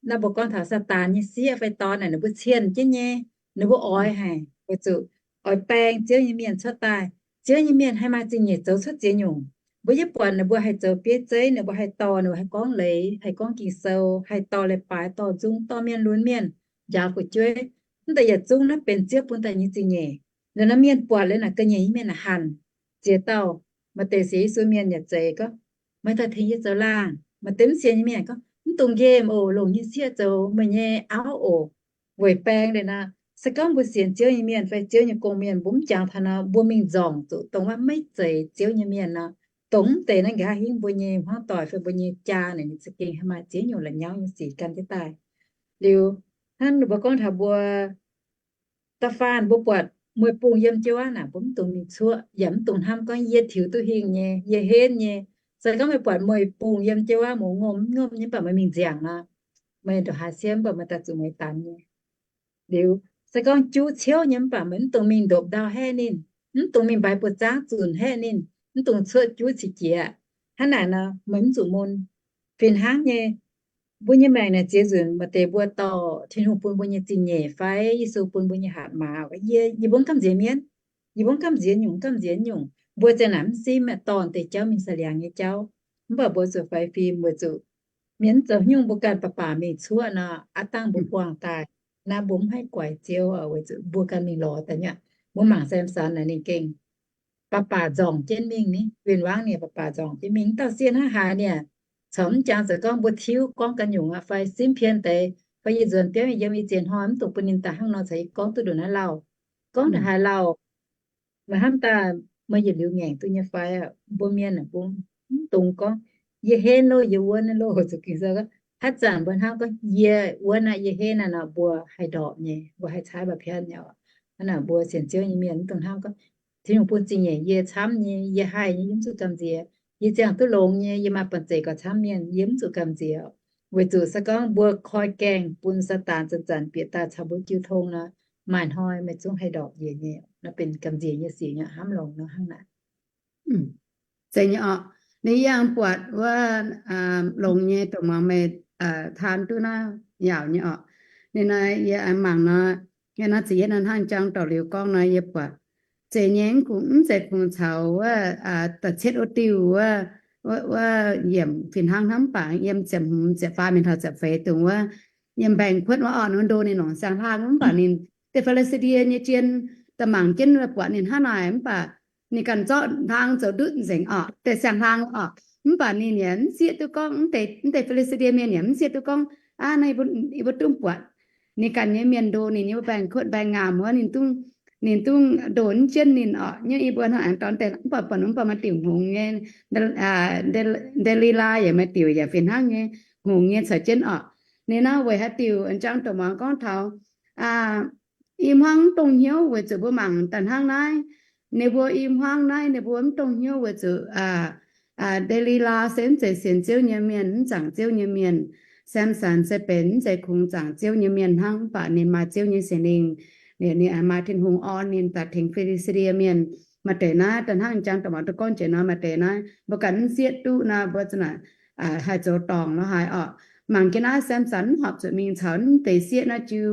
naaiv mbuo gorngv taux Saadaan nyei sieqv fai dorn naaic, ninh mbuo cienh jienv nyei, ninh mbuo oix haic weic zuqc oix baeng Ziouv nyei mienh cuotv daaih. Ziouv nyei mienh haih maaih zingh nyeic zoux cuotv ziex nyungc. Mbuo yie buatc ninh mbuo haih zoux bieiv zeiv, ninh mbuo haih dorh, ninh mbuo haih gorngv leiz, haih gorngv Ging-Sou, haih dorh leiz-baaix, dorh nzung, dorh mienh lunx mienh, njaaux fu'jueiv. Mv deix yietc zungv naaiv benx Ziouv bun daaih nyei zingh nyeic. Liuz naaiv mienh buatc liuz naaic ga'nyiec nyei mienh naaic hanc ziex dauh. Maaih deix sienx Yesu mienh yaac zeiz gorngv, Meih daaih tengx yie zoux laangh. Maaih deix mv sienx nyei mienh gorngv, Mv dungx nqemh oc, longc nyei sieqv zoux meih nyei auv oc. Weic baeng liuz nor, se gorngv mbuo sienx Ziouv nyei mienh fai Ziouv nyei gong-mienh, mbuo mv jangx taux nor, mbuo mingh nzorngc zuqc dongh wuov maiv zeiz Ziouv nyei mienh nor, dongh mv deix naaiv nqa'haav hingv mbuo nyei hmuangv doic fai mbuo nyei jaa naaic ninh za'gengh haih maaih ziex nyungc la'nyauv nyei sic gan jienv daaih. Liuz hnangv mbuo gorngv taux mbuo da'faanh mbuo buatc mueiz-bungh yiem jienv wuov naaic, mbuo mv dungx mingh cuoqv, yaac mv dungx hnamv gorngv yie tiux duqv hingh nyei, yie henv nyei. Se gorngv meih buatc mueiz-bungh yiem jienv wuov, mouz ngomh mv ngomh nyei, mv baac meih mingh nziangc nor, meih ndongc haaix siemv, mv baac meih daaih zuqc mueiz danx nyei. Liuz se gorngv juv ciouv nyei, mv baac meih mv dungx mingh ndopv ndau haeqv ninh, mv dungx mingh mbaix buoz-zaangv zunc haeqv ninh, mv dungx cuoqv juv qiex jiez. Hnangv naaic nor, meih mv zuqc mun. Fih hnangv nyei, mbuo nyei maengc naaic ziex nzunc maaih deix mbuo dorh Tin-Hungh bun mbuo nyei zingh nyeic fai Yesu bun mbuo nyei hatc maaz, yie, yie mbuo mv gamh nziex mienv, yie mbuo mv gamh nziex nyungc, mv gamh nziex nyungc. Mbuo ziang naaic mv simv dorh deix jauv mingh sa'liangx nyei jauv. Mv baac mbuo zuqc faix fim, weic zuqc mienh mv zoux nyungc, mbuo ganh baac baac mingh cuoqv nor, aav dangh mbuo buangh daaih. Naaiv mbuo mv haih guaix Ziouv, weic zuqc mbuo ganh mingh lorz daaih nyei. Mbuo mangc Samson naaic ninh gengh baac baac nzorngc jienv mingh ni, win-wangv ninh baac baac nzorngc jienv mingh. Mv dauh sieqv hnangv haaix ninh corc mv jangx, zoux gorngv mbuo tiuv gorngv ganh nyungc aqv, fai simv pien deix, fai yie nzuonx biauv yiem yie ziex hnoi mv dungx bun ninh daaih hnangv nor caux yie gorngv duqv ndongc naaiv lauh. Gorngv ndongc haaix lauh, meih hnamv daaih meih yietc liuz ngaengc duqv nyei fai? Mbuo mienh mbuo mv dungx gorngv, Yie henv loh, yie wuonv loh. Zuqc Ging-Sou gorngv haaix zanc mbuo hnamv gorngv yie wuonv aqv, yie henv aqv nor, mbuo haih ndorpc nyei, mbuo haih caaiv mba'piatv nyei oc. Hnangv naaic mbuo sienx Ziouv nyei mienh mv dungx hnamv gorngv, Tin-Hungh bun zingh nyeic yie camv nyei, yie haih nyei, yie mv zuqc gamh nziex. Yie ziangh duqv longx nyei, yie maaih banh zeic gauh camv mienh, yie mv zuqc gamh nziex. Weic zuqc se gorngv mbuo koi gaengh bun Saadaan zanc-zanc bieqc daaih caux mbuo jiu tong nor, maaih hnoi meih zungv haih ndorpc njiec nyei. Nor benx gamh nziex nyei sic nyei, hnamv longx nor hnangv naaic. Zeiz nyei orqc. Ninh yangh buatc wuov longx nyei dongh muangx meih taan duqv naaiv yaauc nyei orqc. Ninh naaiv yie mangc nor, yie naaiv ziqc yietv naaiv hnangv jangx dorh liuz gorngv nor, yie buatc zeiz nyei, mv kungx, mv zeiz kungx caux wuov da'cietv wuov diuh wuov, wuov yiemc fih hnangv hnamv, mv baac yiem ziepc hmz ziepc faam mingh taux ziepc feix dongh wuov, yiem mbaengx-kuotv wuov orqc, ninh ndo ninh longc siang-hlang mv baac ninh, deix Fi^li^saa^die nyei jien daaih mangc jienv buatc ninh hnangv naaic mv baac ninh ganh zorqv hlang zoux ndutv nzengc orqc, deix siang-hlang orqc. Mv baac ninh yaac mv sieqv duqv gorngv, mv deix Fi^li^saa^die mienh yaac mv sieqv duqv gorngv, Aa, naaiv yie mbuo duqv buatc ninh ganh nyei mienh ndo ninh nyei mbaengx-kuotv mbaengx-ngaamc wuov, ninh duqv, ninh duqv ndo jienv ninh orqc. Nyei yie mbuo hnangv aengx dorn deix mv baac buatc mv baac maaih diuc hngongx nyei, Nde^li^laa yaac maaih diuc yaac fih hnangv nyei, hngongx nyei caux jienv orqc. Ninh naaiv weic haaix diuc, jangx dongh muangx gorngv taux i hmuangv mv dongh hnyouv, weic zuqc mbuo mangc daaih hnangv naaiv, ninh mbuo i hmuangv naaiv ninh mbuo mv dongh hnyouv weic zuqc Nde^li^laa se mv zeiz sienx Ziouv nyei mienh, mv zaangc Ziouv nyei mienh. Samson se benx mv zeiz kungx zaangc Ziouv nyei mienh hnangv, mv baac ninh maaih Ziouv nyei Singx Lingh. Ninh, ninh maaih Tin-Hungh orn ninh daaih tengx Fi^li^saa^die mienh. Maaih deix naaiv da'hnangv jangx dongh muangx duqv gorngv jiex nor, maaih deix naaiv mbuo ganh mv sieqv duqv nor, mbuo za'naaic haih zoux dorngc nor haaix orqc. Mangc jienv naaiv Samson mv horpc zuqc mingh caux mv deix sieqv naaiv jiu.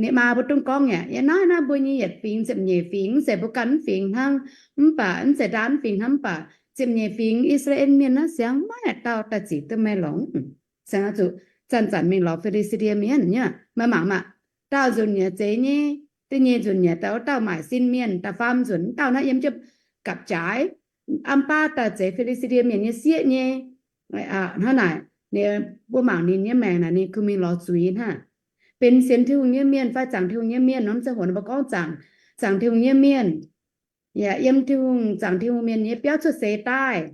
Ninh maa mbuo dongh gorngv yaac, yie naaiv, naaiv mbuo nyei yietc fingx, ziepc nyeic fingx, mv zeiz mbuo ganh mv fingx hnangv, mv baac mv zeiz ndaam mv fingx hnangv, mv baac ziepc nyeic fingx I^saa^laa^en Mienh naaiv siang maiv dauh daaih zic duqv meih longx. Siang zuqc zanc-zanc mingh lorz Fi^li^saa^die Mienh nyei. Meih mangc maah, daauh nzunc yaac zeiz nyei, da'nyeic nzunc yaac dauh, dauh maaic sin mienh, da'faam nzunc dauh naaiv yiem jienv gapv-jaaix, am baav daaih zeiz Fi^li^saa^die Mienh nyei sieqv nyei. Hnangv naaic, mbuo mangc ninh nyei maengc naaic ninh kungx mingh lorz zuiz hnangv. Benx sienx Tin-Hungh nyei mienh fai zaangc Tin-Hungh nyei mienh nor, mv zeiz hoc mbuo gorngv zaangc, zaangc Tin-Hungh nyei mienh, yaac yiem Tin-Hungh, zaangc Tin-Hungh mienh nyei biauv cuotv seix daaih,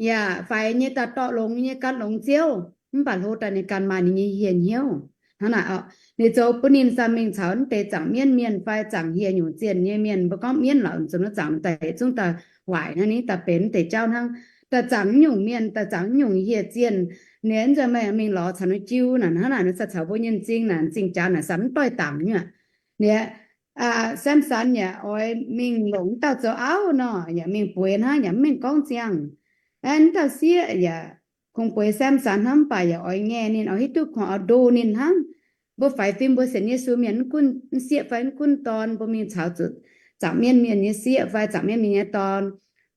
yaac faix nyei daaih dorh longx nyei gan longx Ziouv, mv baac hlo daaih ninh ganh maaih ninh nyei hieh hnyouv. Hnangv naaic orqc, ninh zoux bun ninh sa mingh caux mv deix zaangc mienv mienh fai zaangc hieh nyungc zienh nyei mienh, mbuo gorngv mienv lorqc, zungv zaangc daaih zungv daaih waaic hnangv, ninh daaih benx mv deix jauv hnangv, daaih zaangc nyungc mienh, daaih zaangc nyungc hieh zienh. Ninh mv zeiz meih mingh lorz caux ninh jiu naaic, hnangv naaic ninh sa caux mbuo nyei m'zing naaic, m'zing jaax naaic sa mv doix dangc nyei. Ninh Samson yaac oix mingh longc dauh zoux auv nor, yaac mingh bueix hnangv, yaac mv mengh gorngv ziangh. Aa, dauh sieqv yaac kungx bueix Samson hnangv, mv baac yaac oix ngaih ninh, oix hiuv duqv kungx oix ndo ninh hnangv. Mbuo faix fim mbuo sienx Yesu mienh, mv gunv sieqv fai mv gunv dorn, mbuo mingh caux zuqc zaangc mienv mienh nyei sieqv fai zaangc mienv mienh nyei dorn,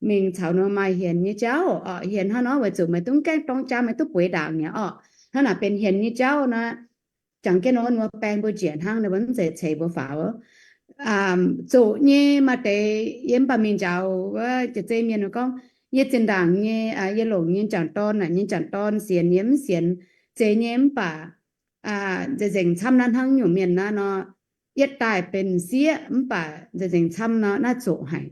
mingh caux ninh maaih hienx nyei jauv orqc. Hienx hnangv nor weic zuqc meih dungx gaengh dorng jaa, meih duqv bueix ndaangc nyei orqc. Hnangv naaic benx hienx nyei jauv nor, jangx jienv nor wuov baeng mbuo njiec hnangv, ninh mbuo mv zeiz ceix mbuo faaux. zoqc nyei maaih deix yie mv baac mingh njaaux wuov jiex zei mienh gorngv, yie zinh ndaangc nyei, yie longc nyei m'jangc dorn, nyei m'jangc dorn sienx yie mv sienx, zeiz nyei mv baac nzengc-nzengc camv naaiv hnangv nyungc mienh naaiv nor, yietv daaih benx sieqv mv baac nzengc-nzengc camv nor naaiv zoqc haic.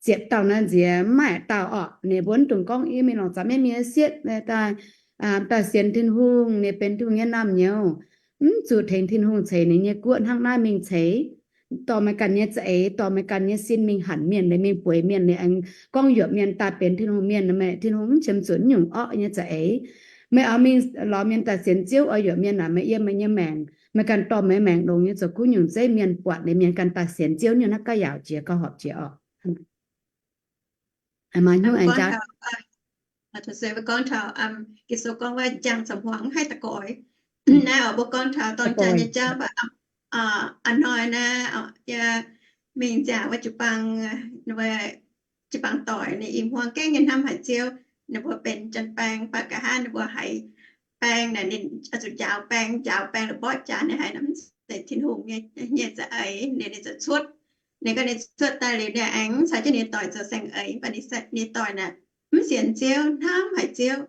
Ziepc dauh naaiv nziex mv maaih dauh orqc, ninh mbuo mv dungx gorngv yie mingh longc zaux mienv mienh sieqv daaih, daaih sienx Tin-Hungh, ninh benx Tin-Hungh nyei naamh nyouz, mv zuqc tengx Tin-Hungh ceix ninh nyei guoqv hnangv naaiv mingh ceix. Dorh meih ganh nyei za'eix, dorh meih ganh nyei sin mingh hanc mienh, liuz mingh bueix mienh, liuz aengx gorngv yuoqc mienh daaih benx Tin-Hungh mienh, meih Tin-Hungh mv qiemx zuqc nyungc orqv nyei za'eix. Meih oix mingh lorz mienh daaih sienx Ziouv oix yuoqc mienh naaic, meih yiem meih nyei maengc, meih ganh dorh meih maengc longx nyei zoux kuv nyungc zeiv mienh buatc, liuz mienh ganh daaih sienx Ziouv nyungc naaiv gauh yaauc jiex gauh horpc jiex orqc. Maaih hnyouv aengx jaav. Ging-Sou gorngv taux njang caux hmuangx haih da'goix. Naaiv oix mbuo gorngv taux dorng jaa nyei jauv, a'hnoi naaiv yie mingh nziaauc wuov jiu-baang, jiu-baang doic ninh i hmuangx gengh nyei hnamv haic Ziouv. Ninh mbuo benx janx-baeng, mv baac nqa'haav ninh mbuo haiz baeng naaic, ninh zuqc njaaux baeng, njaaux baeng la'borqv jaax, ninh haiz mv zeiz Tin-Hungh nyei za'eix, ninh, ninh ziouc cuotv. Ninh gorngv ninh cuotv daaih liuz ninh aengx caux jienv ninh doic zoux saeng-eix, mv baac ninh doic naaic mv sienx Ziouv, hnamv haic Ziouv,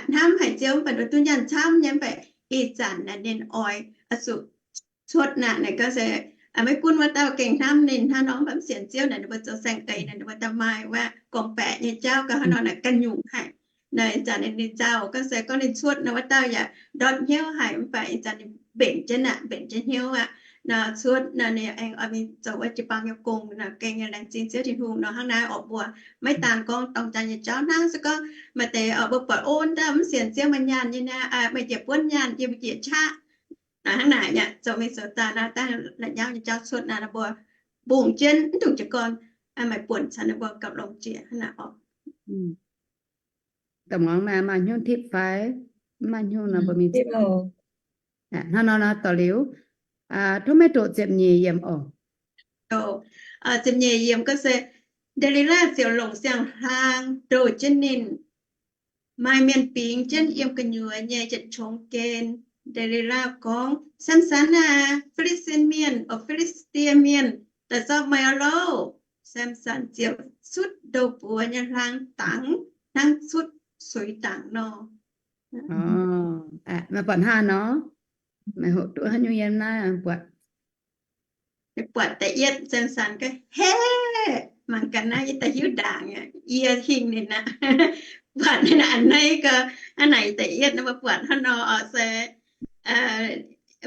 hnamv haic Ziouv, mv baac ninh duqv nyaanh camv nyei, mv baac ih zanc naaic ninh oix zuqc cuotv naaic, naaic gorngv se maiv gunv wuov dauh gengh hnamv ninh hnangv nor, mv baac mv sienx Ziouv naaic, ninh mbuo zoux saeng-eix naaic, ninh mbuo daaih maaih wuov gorngv-baeqc nyei jauv gauh hnangv nor naaic ganh nyungc haic. Naaic ih zanc ninh, ninh nzauh gorngv se gorngv ninh cuotv naaic, wuov dauh yaac ndortv hnyouv haic, mv baac ih zanc ninh mbenc jienv aqv, mbenc jienv hnyouv aqv. Nor cuotv nor ninh aengx oix mingh zoux wuov jiu-baang nyei gong nor, gengh nyei laengz zingh Ziouv Tin-Hungh nor. Hnangv naaiv oc, mbuo maiv daan gorngv dorng jaa nyei jauv hnangv, se gorngv maaih deix oc mbuo buatc, o, dauh mv sienx Ziouv, maaih nyaanh nyei naaic, meih njiec buonv nyaanh, yie mbuo njiec qaqv. Hnangv naaic yaac zoux mingh zoux daaih naaiv dangh la'nyauv nyei jauv cuotv naaic, mbuo mbungh jienv mv dungx jiez gorn, meih buonc caux ninh mbuo gapv longx jiex hnangv naaic oc. Da'muangx maaih hnyouv tipv fai? Mv maaih hnyouv nor mbuo mingh. Hnangv nor nor dorh liuz, tov maiv doqc ziepc nyeic yiemc oc. Ziepc nyeic yiemc gorngv se, Nde^li^laa ziouc longc siang-hlang ndoh jienv ninh. Maaih mienh bingx jienv yiem gu'nyuoz nyei yietc qongx gen. Nde^li^laa gorngv, Samson aah, Fi^li^stin Mienh, o, Fi^li^stin Mienh, daaih zorqv meih oc loh! Samson ziouc cutv ndoh buoz nyei hlang dangx hnangv cutv suix dangx nor. Meih buatc hnangv nor? Meih hoqc duqv haaix nyungc yiem naaiv buatc? Buatc da'yietv Samson ga'heh, mangc gaax naaiv yie da'hiuv ndaangc, yie hingh ninh aqv. Buatc ninh a'hneiv gau. Hnangv naaic da'yietv naaiv mbuo buatc hnangv nor oc se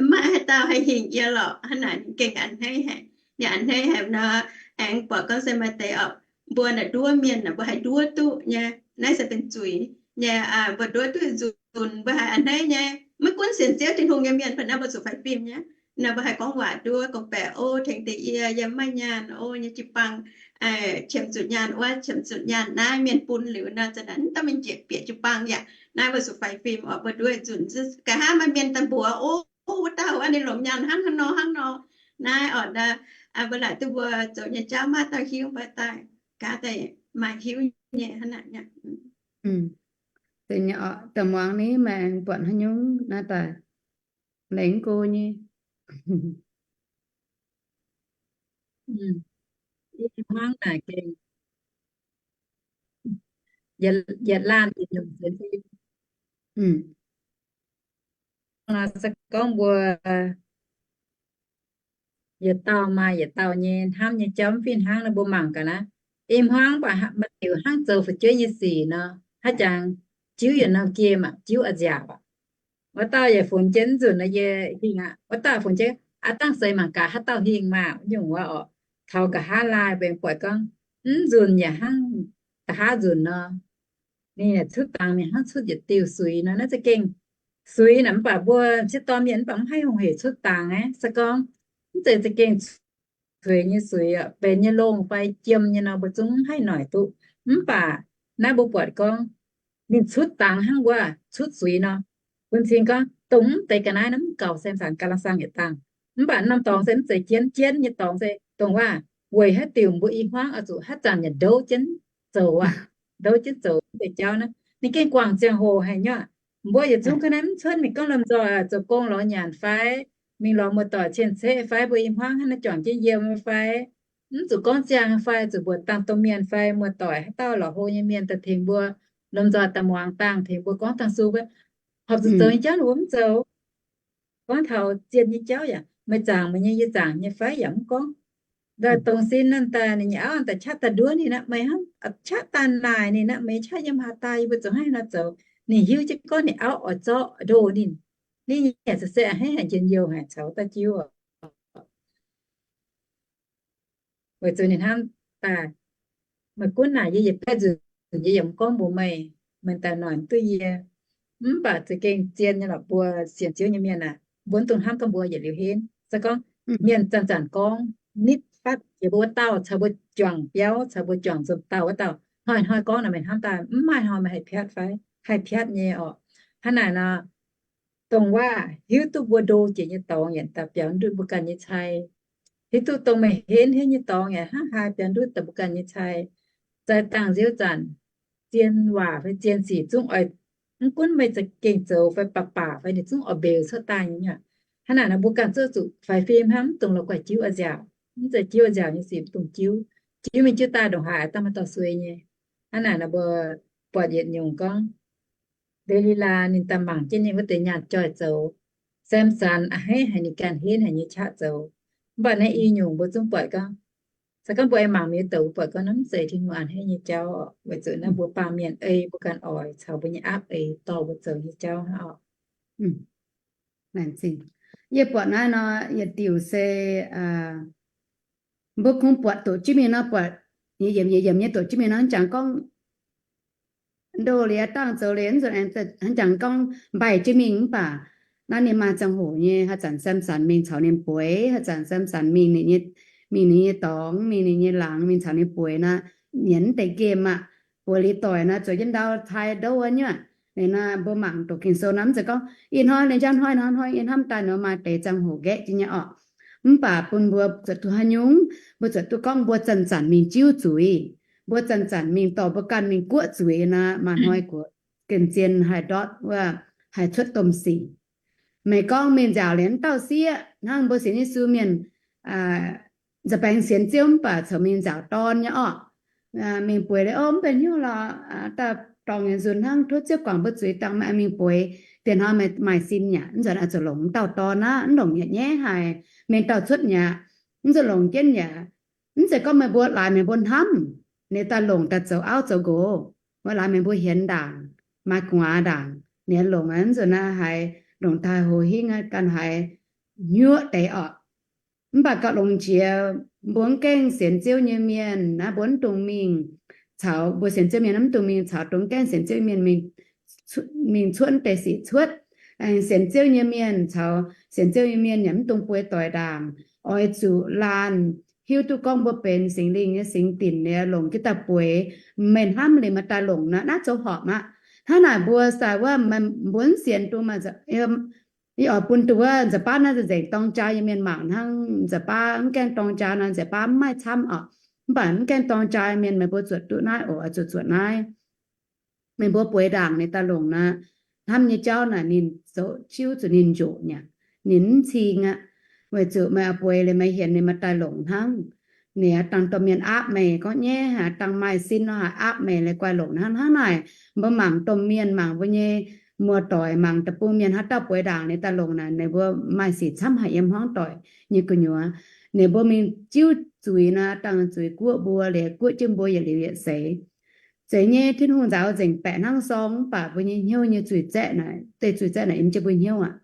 maiv maaih haaix dauh haih hingh yie lorqc. Hnangv naaic ninh gengh a'hneiv haic. Ninh a'hneiv haic nor, aengx buatc gorngv se maaih deix oc, mbuo naaic nduov mienh naaic mbuo haih nduov duqv nyei. Naaiv se benx zuiz nyei. Mbuo nduov duqv nzunc mbuo haih a'hneiv nyei. Maiv gunv sienx Ziouv Tin-Hungh nyei mienh, baac naaiv mbuo zuqc faix fim nyei. Naaiv mbuo haih gorngv waac nduov gorngv-baeqc, o, tengx deix yie, yie maiv maaih nyaanh, o, nyei jiu-baang qiemx zuqc nyaanh wuov, qiemx zuqc nyaanh naaiv, mienh bun liuz nor, za'naaic mv daaih mingh njiec bieqc jiu-baang yaac naaiv mbuo zuqc faix fim oc. Mbuo nduov nzunc nqa'haav maaih mienh daaih mbuox, o, wuov dauh wuov ninh longc nyaanh hnangv haaix nor hnangv nor. Naaiv oc, mbuo laaic duqv mbuo zoux nyei jauv maiv dauh hiuv, mbuo daaih gaav daaih maaih hiuv nyei hnangv naaic. Da'muangx ni meih aengx buatc haaix nyungc naaiv daaih laengz go nyei. Hnangv naaic gengh yietc laanh yietc nyungc sienx fim. Se gorngv mbuo yietc dauh maaih yietc dauh nyei hnamv nyei jauv mv fih hnangv nor, mbuo mangc gaax naaiv. Ih hmuangv baac maaih diuc hnangv zoux fu'jueiv nyei sic nor, haaix jangx jiuv yietc norm game aqv, jiuv a'nziaauc aqv. Wuov dauh yaac funx jienv nzunc nor yie hingh aqv. Wuov dauh funx jienv aqv, dangh seix mangc gaax haaix dauh hingh maah, nyungc wuov oc. Taux nqa'haav laai mbenc buatc gorngv mv nzunc yaac hnangv nqa'haav nzunc nor. Ninh yaac cutv dangx mingh hnangv cutv yietc diuh suix nor. Naaiv za'gengh suix naaic mv baac mbuo m'sieqv dorn mienh mv baac mv haih hungh hec cutv dangx aqv. Se gorngv mv zeiz za'gengh cueix nyei suix, benx nyei longh fai jiem nyei nor, mbuo zungv mv haih noic duqv. Mv baac naaiv mbuo buatc gorngv ninh cutv dangx hnangv wuov cutv suix nor. Bun-cing gorngv dongh mv deix ga'naaiv nor mv gaux Samson ga'lang sang yietc dangh. Mv baac norm dorngx se mv zeiz jienv, jienv nyei dorngx se dongh wuov, weic haaix diuc mbuo i hmuangv oix zuqc haaix zanc yaac ndouz jienv zoux aqv. Ndouz jienv zoux mv deix jauv naaiv. Ninh gengh guangc ziangh hoc haic nyei. Mbuo yietc zungv ga'naaiv mv cuotv mingh gorngv lomh nzoih zoux gong lorz nyanc fai mingh lorz muoz-doic cien-ceqv fai mbuo i hmuangv hnangv naaiv juangc jienv yiem fai, mv zuqc gorngv ziangh fai zuqc mbuoqc dangh domh mienh fai muoz-doic haaix dauh lorqc hlo nyei mienh daaih tengx mbuo, lomh nzoih daaih muangx dangh tengx mbuo gorngv dangh su, horpc zuqc zoux nyei jauv ninh mbuo mv zoux. Gorngv taux zien nyei jauv yaac meih zaangc meih nyei, yie zaangc nyei fai yaac mv gorngv. Ndaaih dongh sin naaiv daaih ninh nyei auv daaih qaqv daaih nduov ninh aqv, meih hnangv qaqv daaih naaic ninh aqv, meih qaqv yiem haaix daaih yie mbuo zoux haaix nor zoux. Ninh hiuv jienv gorngv ninh auv oix zorqv ndoh ninh, ninh nyei se se a'hneiv haic njien-youh haic caux dauh jiuv. Weic zuqc ninh hnamv daaih, meih gunv naaic yie yietc baeqv nzunc yie yaac mv gorngv mbuox meih, meih daaih noic mv duqv yie. Mv baac za'gengh zien nyei lorqc, mbuo sienx Ziouv nyei mienh aah, mbuo mv dungx hnamv gorngv mbuo yietc liuz henv. Se gorngv mienh zanc-zanc gorngv nitv fatv jiex mbuo wuov dauh caux mbuo juangc biauv caux mbuo juangc nzunc dauh wuov dauh, hnoi-hnoi gorngv naaic meih hnamv daaih mv maaih hnoi meih haih piatv fai? Haih piatv nyei orqc. Hnangv naaic nor, dongh waac hiuv duqv mbuo ndo jiex nyei dorngx yaac daaih biaux ndutv mbuo ganh nyei cai. Hiuv duqv dongh meih henv henv nyei dorngx yaac hnangv haaix biaux ndutv daaih mbuo ganh nyei cai. Zaaix dangh nziouv zanc, zien waac fai zien sic zungv oix, mv gunv meih za'gengh zoux fai baac baac fai ninh zungv oix mbeux cuotv daaih nyei. Hnangv naaic nor mbuo ganh zouv zuqc faix fim hnangv, mv dungx la'guaih jiuv oix nziaauc. Mv zeiz jiuv oix nziaauc nyei sic mv dungx jiuv. Jiuv mingh jiuv daaih ndongc haaix daaih maaih dorh suei nyei. Hnangv naaic nor mbuo buatc yietc nyungc gorngv, Nde^li^laa ninh daaih mangc jienv ninh wuov deix nyaanh joih zoux. Samx^san a'hneiv haic ninh ganh henv haic nyei qaqv zoux. Mv baac naaiv i nyungc mbuo zungv buatc gorngv, se gorngv mbuo aengx mangc mienh douc mbuo buatc gorngv naaiv mv zeiz Tin-Hungh a'hneiv nyei jauv, weic zuqc naaiv mbuo baamh mienh ei mbuo ganh oix caux mbuo nyei aapv eix dorh mbuo zoux nyei jauv hnangv oc. Yie buatc naaiv nor yietc diuc se mbuo kungx buatc doqc jienv mingh nor, buatc yietc yiemc yietc yiemc nyei doqc jienv mingh nor, hnangv jangx gorngv ndoh liuz dangh zoux liuz nzunc aengx hnangv jangx gorngv mbaih jienv mingh mv baac naaiv ninh maaih ziangh hoc nyei. Haaix zanc Samx^san mingh caux ninh bueix, haaix zanc Samx^san mingh ninh nyei, mingh ninh nyei dorngx, mingh ninh nyei laangz, mingh caux ninh bueix nor, nyienz mv deix nqemh aqv. Bueix liuz doic nor zueiz jienv ndau tai ndouv wuov nyuoqc. Liuz nor mbuo mangc doqc Ging-Sou nor mv zeiz gorngv ih hnoi liuz njang hnoi nor hnoi, ih hnamv daaih nor maaih deix ziangh hoc nqaeqv jienv nyei orqc. Mv baac bun mbuo zuotc duqv haaix nyungc, mbuo zuotc duqv gorngv mbuo zanc-zanc mingh jiuv zuiz, mbuo zanc-zanc mingh dorh mbuo ganh mingh guoqv zuiz nor, maaih hnoi guoqv gengh zien haih ndortv wuov, haih cuotv domh sic. Meih gorngv mingh nziaauc liuz dauh sieqv hnangv mbuo sienx Yesu mienh, nza baengx sienx Ziouv mv baac coux mingh nziaauc dorn nyei orqc. Mingh bueix liuz, o, mv benx hnyouv lorqc, dauh dorngx yietc nzunc hnangv tov Ziouv guangc mbuo zuiz dangh meih mingh bueix, diex hnoi meih maaih sin yaac mv nzunc oix zuqc longc dauh dorn aqv, mv longc yaac nyaiv haic, mingh dauh cuotv yaac mv zuqc longc jienv yaac. Mv zeiz gorngv meih mbuo laaix meih mbuo hnamv, ninh daaih longc daaih zoux auv zoux nqox. Mbuo laaix meih mbuo hienx ndaangc, maaih gu'nguaaz ndaangc, ninh longc mv zuqc naaiv haiz longc daaih hoz hingv ganh haiz hnyuoqv deix orqc. Mv baac gauh longx jiex mbuo mv gaengh sienx Ziouv nyei mienh naaiv, mbuo mv dungx mingh caux, mbuo sienx Ziouv mienh mv dungx mingh caux dongh mv gaengh sienx Ziouv mienh mingh cuotv deix sic cuotv. Sienx Ziouv nyei mienh caux sienx Ziouv nyei mienh yaac mv dungx bueix doic ndaangc. Oix zuqc laanh hiuv duqv gorngv mbuo benx Singx Lingh nyei singx dinc liuz longc jienv daaih bueix. Meih hnamv liuz maaih daaih longc nor, naaiv zoux horpc aqv. Hnangv naaic mbuo sai wuov, mbuo mv sienx dongh maaih, yie oix bun dongh wuov nza'baav naaiv nzengc dorng jaa nyei mienh mangc hnangv. Nza'baav mv gaengh dorng jaa nor, nza'baav mv maaih camv orqc. Mv baac mv gaengh dorng jaa mienh, meih mbuo zuotc duqv naaiv oc, oix zuqc zuotc naaiv. Meih mbuo bueix ndaangc ninh daaih longc nor, hnamv nyei jauv naaic ninh zoux jiuv zuqc ninh njoqc nyei, ninh mv cing aqv. Weic zuqc meih oix bueix liuz meih hienx ninh maaih daaih longc hnangv. Ninh dangh domh mienh aapv meih gorngv nyaiv haic, dangh maaih sin nor haiz aapv meih liuz guaih longc hnangv. Hnangv naaic mbuo mangc domh mienh, mangc mbuo nyei muoz-doic, mangc deic-bung mienh haaix dauh bueix ndaangc ninh daaih longc naaic, ninh mbuo maaih sic camv haic yiem hmuangv doic nyei gu'nyuoz. Ninh mbuo mingh jiuv zuiz nor, dangh zuiz guoqv mbuo liuz guoqv jienv mbuo yietc liuz yietc seix. Zeiz nyei, Tin-Hungh nzaaux nzengc baeqc hnangv sorng, mv baac mbuo nyei hnyouv nyei zuiz zaeqv naaic, deix zuiz zaeqv naaic yiem jienv mbuo hnyouv aqv.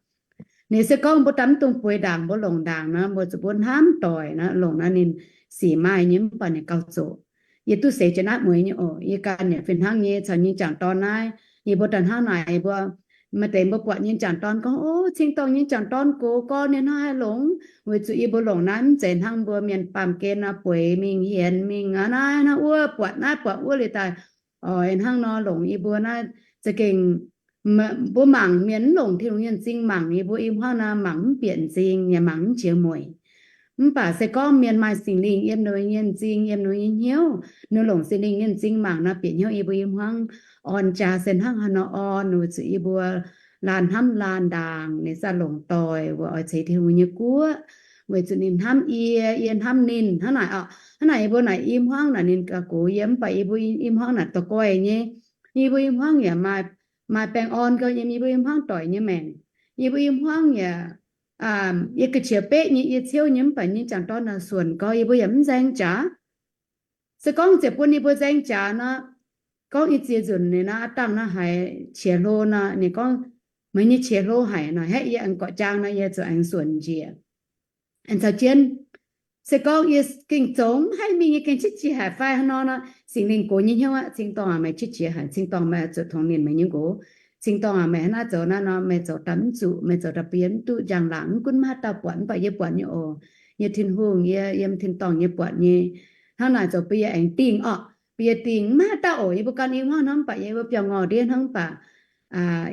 Ninh se gorngv mbuo daaih mv dungx bueix ndaangc, mbuo longc ndaangc nor, mbuo zuqc mbuo hnamv doic nor, longc nor ninh sic maaih nyei, mv baac ninh gauh zoqc. Yie duqv seix jiex naaiv mueiz nyei oc. Yie ganh yaac fih hnangv nyei caux nyei jangc dorn naaiv, yie mbuo daaih hnangv naaic, yie mbuo maaih deix mbuo buatc nyei jangc dorn gorngv, o, cing-dorngh nyei jangc dorn gox gorn nyei hnangv haih longx. Weic zuqc yie mbuo longc naaiv mv zeiz hnangv mbuo mienh baamh gen nor bueix mingh hienx mingh aqv, naaiv hnangv wuov buatc naaiv buatc wuov liuz daaih oix hnangv nor longc. Yie mbuo naaiv za'gengh, mbuo mangc mienh mv longc Tin-Hungh nyei m'zing mangc, yie mbuo i hmuangv nor mangc mv bieqc m'zing yaac mangc mv jiex mueic. Mv baac se gorngv mienh maaih Singx Lingh yiem ninh nyei m'zing, yiem ninh nyei hnyouv, ninh longc Singx Lingh nyei m'zing mangc nor, bieqc hnyouv yie mbuo i hmuangv orn jaa se hnangv haaix nor orn, weic zuqc yie mbuo laanh hnamv laanh ndaangc, ninh za'gengh longc doic weic oix ceix Tin-Hungh nyei guoqv, weic zuqc ninh hnamv yie, yie hnamv ninh. Hnangv naaic oc, hnangv naaic yie mbuo naaic i hmuangv naaic ninh gauh gox yie, mv baac yie mbuo i hmuangv naaic doix-goih nyei. Yie mbuo i hmuangv yaac maaih, maaih baengh orn gauh yiem yie mbuo i hmuangv doic nyei maengc. Yie mbuo i hmuangv yaac, yie ga'qiex beqv nyei, yie ciouv nyei, mv baac yie nyei jangc dorn naaic suonc gauh, yie mbuo yaac mv nzaeng jaax. Se gorngv ziouc bun yie mbuo nzaeng jaax nor, gorngv yie ziex nzunc ninh naaiv aav dangh naaiv haiz qiex hlo nor, ninh gorngv, meih nyei qiex hlo haic nor, haeqv yie aengx gorqv-jaang nor, yie zuqc aengx suonc njiec, aengx caux jienv. Se gorngv yie gengh zoux mv haih mingh, yie gengh qiex jiez haic fai hnangv nor, Singx Lingh gox nyei hnyouv aqv, cing-dorngh aac, meih qiex jiez haic, cing-dorngh meih zuqc tongx ninh meih nyei nqox. Cing-dorngh aac, meih hnangv naaiv zoux naaiv nor, meih zoux daaih mv zuqc, meih zoux daaih bun yie mv duqv njang-laangc, mv gunv maiv haaix dauh buatc, mv baac yie buatc nyei oc. Yie Tin-Hungh, yie yiem tin-dorngh nyei buatc nyei. Hnangv naaic zoux bun yie aengx dingh orqc, bun yie dingh, mv maaih haaix dauh oc. Yie mbuo gan i hmuangv hnangv, mv baac yie mbuo biauv-ngorh ndiev hnangv, mv baac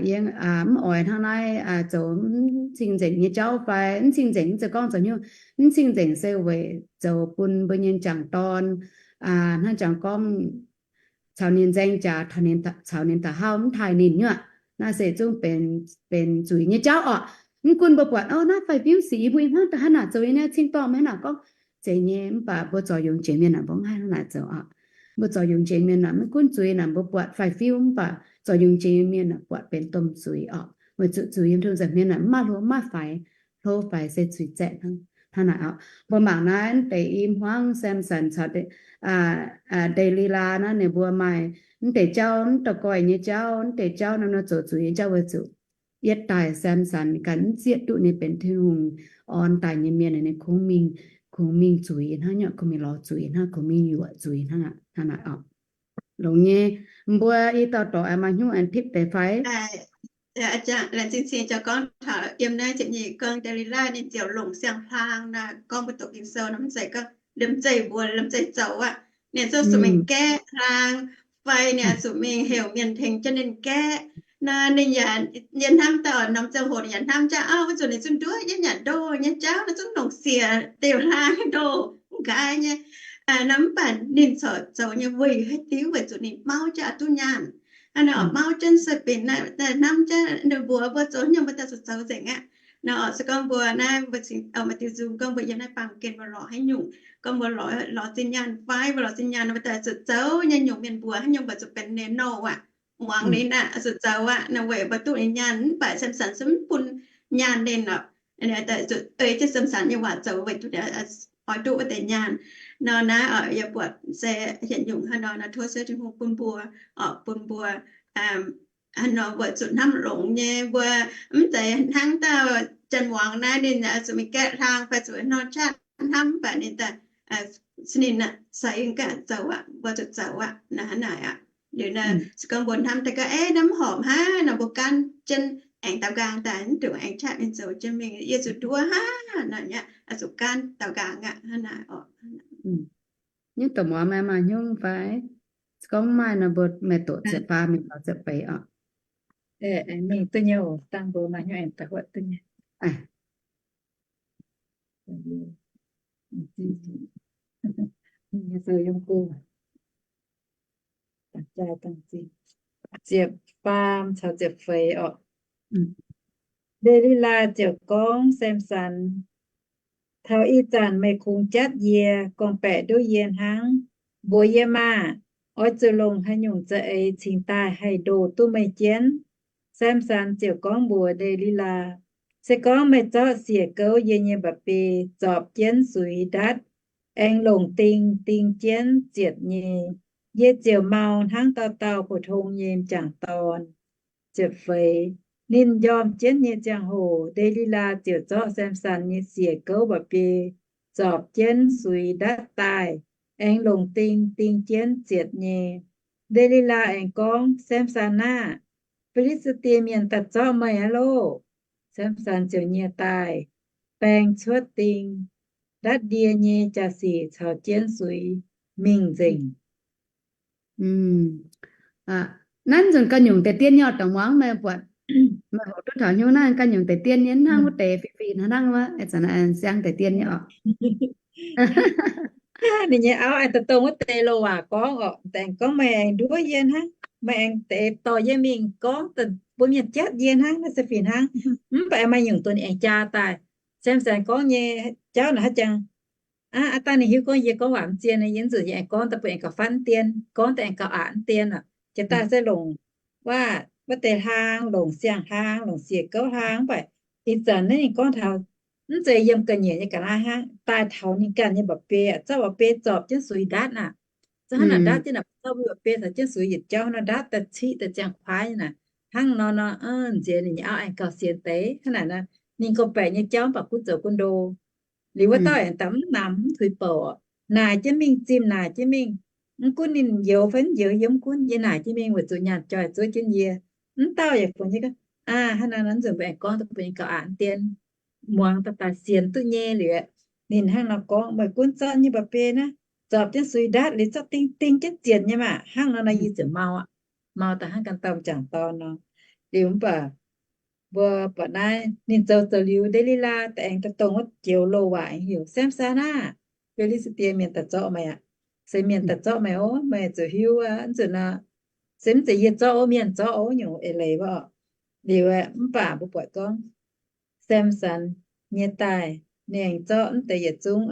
yie mv oix hnangv naaiv zoux mv cing-nzengc nyei jauv fai mv cing-nzengc, mv zeiz gorngv zoux hnyouv mv cing-nzengc, se weic zoux bun mbuo nyei jangc dorn hnangv jangx gorngv caux ninh nzaeng jaax, caux ninh da'hauv mv taaih ninh nyuoqc. Naaiv se zungv benx zuiz nyei jauv orqc. Mv gunv mbuo buatc, o, naaiv faix-fiuv sic, yie mbuo i hmuangv daaih hnangv naaic zoux, yie naaiv cing-dorngh meih hnangv naaic gorngv zeiz nyei, mv baac mbuo zorc yungz jiex mienh naaic mbuo mv haih hnangv naaic zoux orqc. Mbuo zorc yungz jiex mienh naaic mv gunv zuiz naaic mbuo buatc faix-fiuv, mv baac zorc yungz jiex mienh naaic buatc benx domh zuiz orqc. Weic zuqc zuiz yiem tong nzengc mienh naaic mv maaih hlo mv maaih faix, hlo faix se zuiz zaeqv hnangv. Hnangv naaic orqc, mbuo mangc naaiv mv deix i hmuangv Samson caux Ndelilaa naaiv, ninh mbuo maaih mv deix jauv, mv deix goiv nyei jauv, mv deix jauv naaiv nor zoux zuiz nyei jauv weic zuqc yietv daaih Samson ganh mv zieqv duqv ninh benx Tin-Hungh orn daaih nyei mienh, ninh kungx mingh, kungx mingh zuiz hnangv, kungx mingh lorz zuiz hnangv, kungx mingh yuoqc zuiz hnangv aqv. Hnangv naaic orqc. Longx nyei, mbuo i dauh dorc maaih hnyouv aengx tipv deix fai? Laengz zingh cing-nzengc gorngv taux yiem naaiv ziepc nyeic gorngv Ndelilaa ninh ziouc longc siang-hlang naaic gorngv mbuo doqc Ging-Sou nor, mv zeiz gorngv liemh zeih mbuox, liemh zeih zoux aqv. Ninh zungv zuqc mingh gaeqv hlang, fai ninh zuqc mingh heuc mienh tengx jienv ninh gaeqv. Naaiv ninh yaac, yie hnamv daaih norm ziangh hoc ninh yaac hnamv jaax, auv, wuov zanc ninh zungv nduov jienv yaac ndoh nyei jauv, ninh zungv longc siec diuh hlang ndoh nqa'haav nyei. Naaiv mv baac ninh corc zoux nyei weic haaix diuc? Weic zuqc ninh mauv jienv oix duqv nyaanh. Hnangv naaic, mauv jienv se benx hnamv jienv ninh mbuox mbuo zoux haaix nyungc mbuo daaih zuqc zoux nzengc aqv. Naaiv oc, se gorngv mbuo naaiv mbuo maaih diuh nzung gorngv mbuo yiem naaiv baamh gen mbuo lorz haaix nyungc, gorngv mbuo lorz, lorz zinh nyaanh fai mbuo lorz zinh nyaanh mbuo daaih zuqc zoux nyei nyungc, mienh mbuox haaix nyungc mbuo zuqc benx ninh nouh aqv, muangx ninh aqv, zuqc zoux aqv. Naaiv weic mbuo duqv ninh nyaanh, mv baac Samson se mv bun nyaanh ninh orqc. Daaih zuqc ei jienv Samson nyei waac zoux weic duqv oix duqv wuov deix nyaanh. Nor naaiv oc, yie buatc se yietc nyungc haaix nor naaiv tov Ziouv Tin-Hungh bun mbuo, oc, bun mbuo haaix nor mbuo zuqc hnamv longx nyei, mbuo mv zeiz hnangv dauh janx-muangz naaiv ninh zuqc mingh gaeqv hlang fai zuqc nor qaqv hnamv, mv baac ninh daaih, ninh seix gaax zoux aqv, mbuo zuqc zoux aqv, naaiv hnangv naaic aqv. Liuz naaiv se gorngv mbuo hnamv daaih gaax, ei, naaiv mv horpc hnangv nor, mbuo gaanv jienv aengx daaux nqaang daaih, mv dungx aengx qaqv mingh zoux jienv mingh, yie zuqc nduov hnangv nor, yie zuqc gaanv daaux nqaang aqv, hnangv naaic oc. Nyungc dongh muangx maaih, maaih hnyouv fai? Se gorngv maaih nor, mbuo meih doqc ziepc faam mingh taux ziepc feix oc. Mingh duqv nyei oc, dangh mbuo maaih hnyouv aengx daaih huotv duqv nyei. Ziepc faam caux ziepc feix oc. Nde^li^laa ziouc gorngv Samson, Taux ih zanc meih kungx jatv yie, gorngv-baeqc nduov yie hnangv. Mbuox yie maah! Oix zuqc longc haaix nyungc za'eix cingx daaih haih ndoh duqv meih jienv? Samson ziouc gorngv mbuox Nde^li^laa, Se gorngv meih zorqv siec gouv yie nyei mba'biei zorpc jienv suix ndatv, aengx longc ding ding jienv zietc nyei, yie ziouc mau hnangv dauh dauh pou-tong nyei m'jangc dorn. Ziepc feix. Ninh m'njormh jienv nyei ziangh hoc, Nde^li^laa ziouc zorqv Samson nyei siec gouv mba'biei zorpc jienv suix ndatv daaih, aengx longc ding ding jienv zietc nyei. Nde^li^laa aengx gorngv, Samson aah! Fi^li^saa^die Mienh daaih zorqv meih aqv loh! Samson ziouc nyiex daaih, baeng cuotv ding, ndatv ndie nyei jaa-sic caux jienv suix mingh nzengc. Naaiv nzunc ganh nyungc deix dien nyei oc, dongh muangx meih buatc, meih hoqc duqv taux hnyouv naaiv ganh nyungc deix dien nyei, hnangv wuov deix fih fih hnangv wuov, siang deix dien nyei oc. Ninh nyei auv aengx dongh wuov deix loz-waac gorngv oc, aengx gorngv, Meih aengx nduov yie hnangv, meih aengx deix dorh yie mingh gorngv mbuo mienh jatv yie hnangv, naaiv se fih hnangv. Mv baac aengx maaih nyungc dongh ninh aengx jaa daaih. Samson gorngv nyei jauv naaic haaix jangx, aa, aa dangh ninh hiuv gorngv yie gorngv waac mv zien, yie nzunc yie aengx gorngv daaih bun aengx gauh fatv mv dien, gorngv daaih aengx gauh aqc mv dien oc. Jiex daaih se longc waac, wuov deix hlaang, longc siang-hlaang, longc siec gouv hlaang, mv baac ih zanc naaiv ninh gorngv taux mv zeiz yiem ga'nyiec nyei ga'naaiv hnangv, daaih taux ninh ganh nyei mba'biei, zorqv mba'biei zorpc jienv suix ndaatv naaic. Zungv hnangv naaic ndaatv jienv naaic, zorqv mba'biei zorpc jienv suix yietc jauv hnangv nor ndaatv daaih ciqv daaih ziangh kuaaiv naaic. Hnangv nor nor, nziex ninh nyei auv aengx gauh sienx deix hnangv naaic nor. Ninh gorngv-baeqc nyei jauv mv baac gunv zoux gunv ndo. Liuz wuov dauh aengx daaih mv namx mv tuix bouc, naaic jienv mingh zimh naaic jienv mingh. Mv gunv ninh youx fai mv youx yie mv gunv, yie naaic jienv mingh weic zuqc nyaanh joih zuov jienv yie. Mv dauh yaac fungx nyei gorngv, aa, hnangv naaiv nor nzunc mbuo aengx gorngv daaih bun ninh gauh aqc mv dien, muangx daaih daaih sienx duqv nyei liuz, ninh hnangv nor gorngv, meih gunv zorqv nyei mba'biei naaiv zorpc jienv suix ndaatv liuz zorqv ding ding jienv zienc nyei maah, hnangv nor nor yie ziouc mau aqv. Mau daaih hnangv ganh dauh m'jangc dorn nor. Liuz mv baac mbuo buatc naaiv ninh zoux zoux liuz, Nde^li^laa daaih aengx daaih dongh wuov joux loz-waac aengx heuc, Samson aah! Fi^li^saa^die Mienh daaih zorqv meih aqv. Se mienh daaih zorqv meih oc, meih zuqc hiuv aqv. Nzunc nor se mv zeiz yie zorqv oc, mienh zorqv oc, nyungc eix leiz wuov oc. Liuz mv baac mbuo buatc gorngv Samson nyei daaih, ninh aengx zorqv mv deix yietc zungv,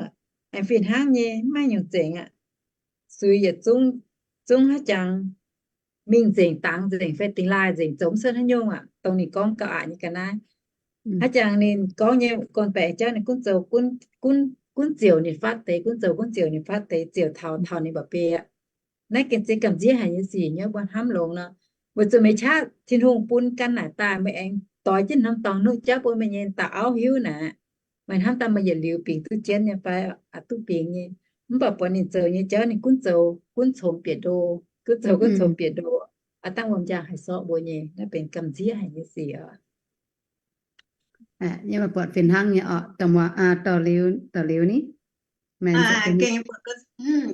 aengx fih hnangv nyei, mv maaih nyungc zengc aqv. Suix yietc zungv, zungv haaix jangx mingh nzengc, dangx nzengc fai dingx laaih nzengc, zoux mv cuotv haaix nyungc aqv, dongh ninh gorngv gauh aqc nyei ga'naaiv. Haaix jangx ninh gorngv nyei gorngv-baeqc jauv ninh gunv zoux, gunv, gunv ziouc ninh fatv deix, gunv zoux gunv ziouc ninh fatv deix, ziouc taux, taux ninh mba'biei aqv. Naaiv gengh ziex gamh nziev haic nyei sic nyei, mbuo hnamv longx nor. Weic zuqc meih qaqv Tin-Hungh bun gan naaic daaih, meih aengx doix jienv norm dorngx nuqv jauv bun meih nyei dauh auv hiuv naaic, meih hnamv daaih meih yietc liuz bingx duqv jienv nyei fai? Aqc duqv bingx nyei. Mv baac buatc ninh zoux nyei jauv ninh gunv zoux gunv congx bieqc ndo, gunv zoux gunv congx bieqc ndo, aqc dangh wuom-njang haih sorqv mbuo nyei. Naaiv benx gamh nziev haic nyei sic oc. Yie buatc fih hnangv nyei oc, dorh liuz, dorh liuz ni. Gengh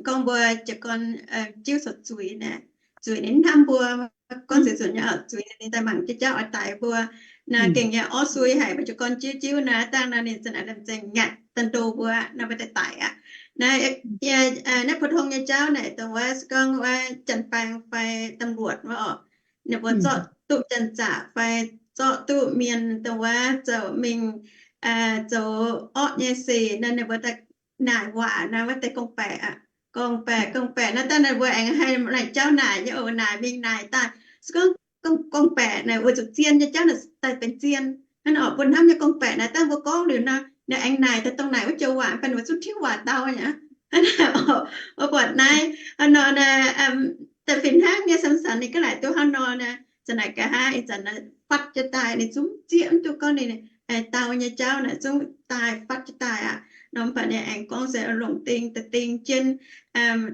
gorngv mbuo jiez gorn jiuv corc zuiz naaic, zuiz ninh hnamv mbuo, gorngv ziouc zuqc nyei oc, zuiz ninh daaih mangc jienv jauv oix daix mbuo. Naaiv gengh nyei orv sui haic, mbuo jiez gorn jiuv jiuv naaiv dangh nor ninh za'naaic lamh zengc nyanc daaih ndo mbuo, naaiv mbuo daaih daic aqv. Naaiv, naaiv 普通 nyei jauv naaic dongh wuov se gorngv wuov janx-baeng fai ตำรวจ wuov oc, ninh mbuo zorqv duqv janx-zaqc fai zorqv duqv mienh dongh wuov zoux mingh zoux orqv nyei sic naaiv, ninh mbuo daaih naaic waac naaiv wuov deix gorngv-baeqc aqv. Gorngv-baeqc, gorngv-baeqc naaiv dangh ninh mbuo aengx haih naaic jauv naaic nyei oc, naaic mingh naaic daaih. Se gorngv gorngv-baeqc naaic weic zuqc zien nyei jauv naaic daaih benx zien. Hnangv nor oc, bun hnamv nyei gorngv-baeqc naaic dangh mbuo gorngv liuz nor, ninh aengx naaic daaih dongh naaic wuov joux waac, mv baac ninh mbuo zungv tiuv waac dau aqv. Hnangv nor oc, mbuo buatc naaiv hnangv nor naaic, da'fih hnangv nyei Samson ninh gaav laaic duqv hnangv nor naaic, za'naaic nqa'haav ih zanc naaic fatv jienv daaih, ninh zungv zieqv mv duqv gorngv ninh dau nyei jauv naaic zungv daaih fatv jienv daaih aqv. Nor mv baac ninh aengx gorngv se longc ding da'ding jienv,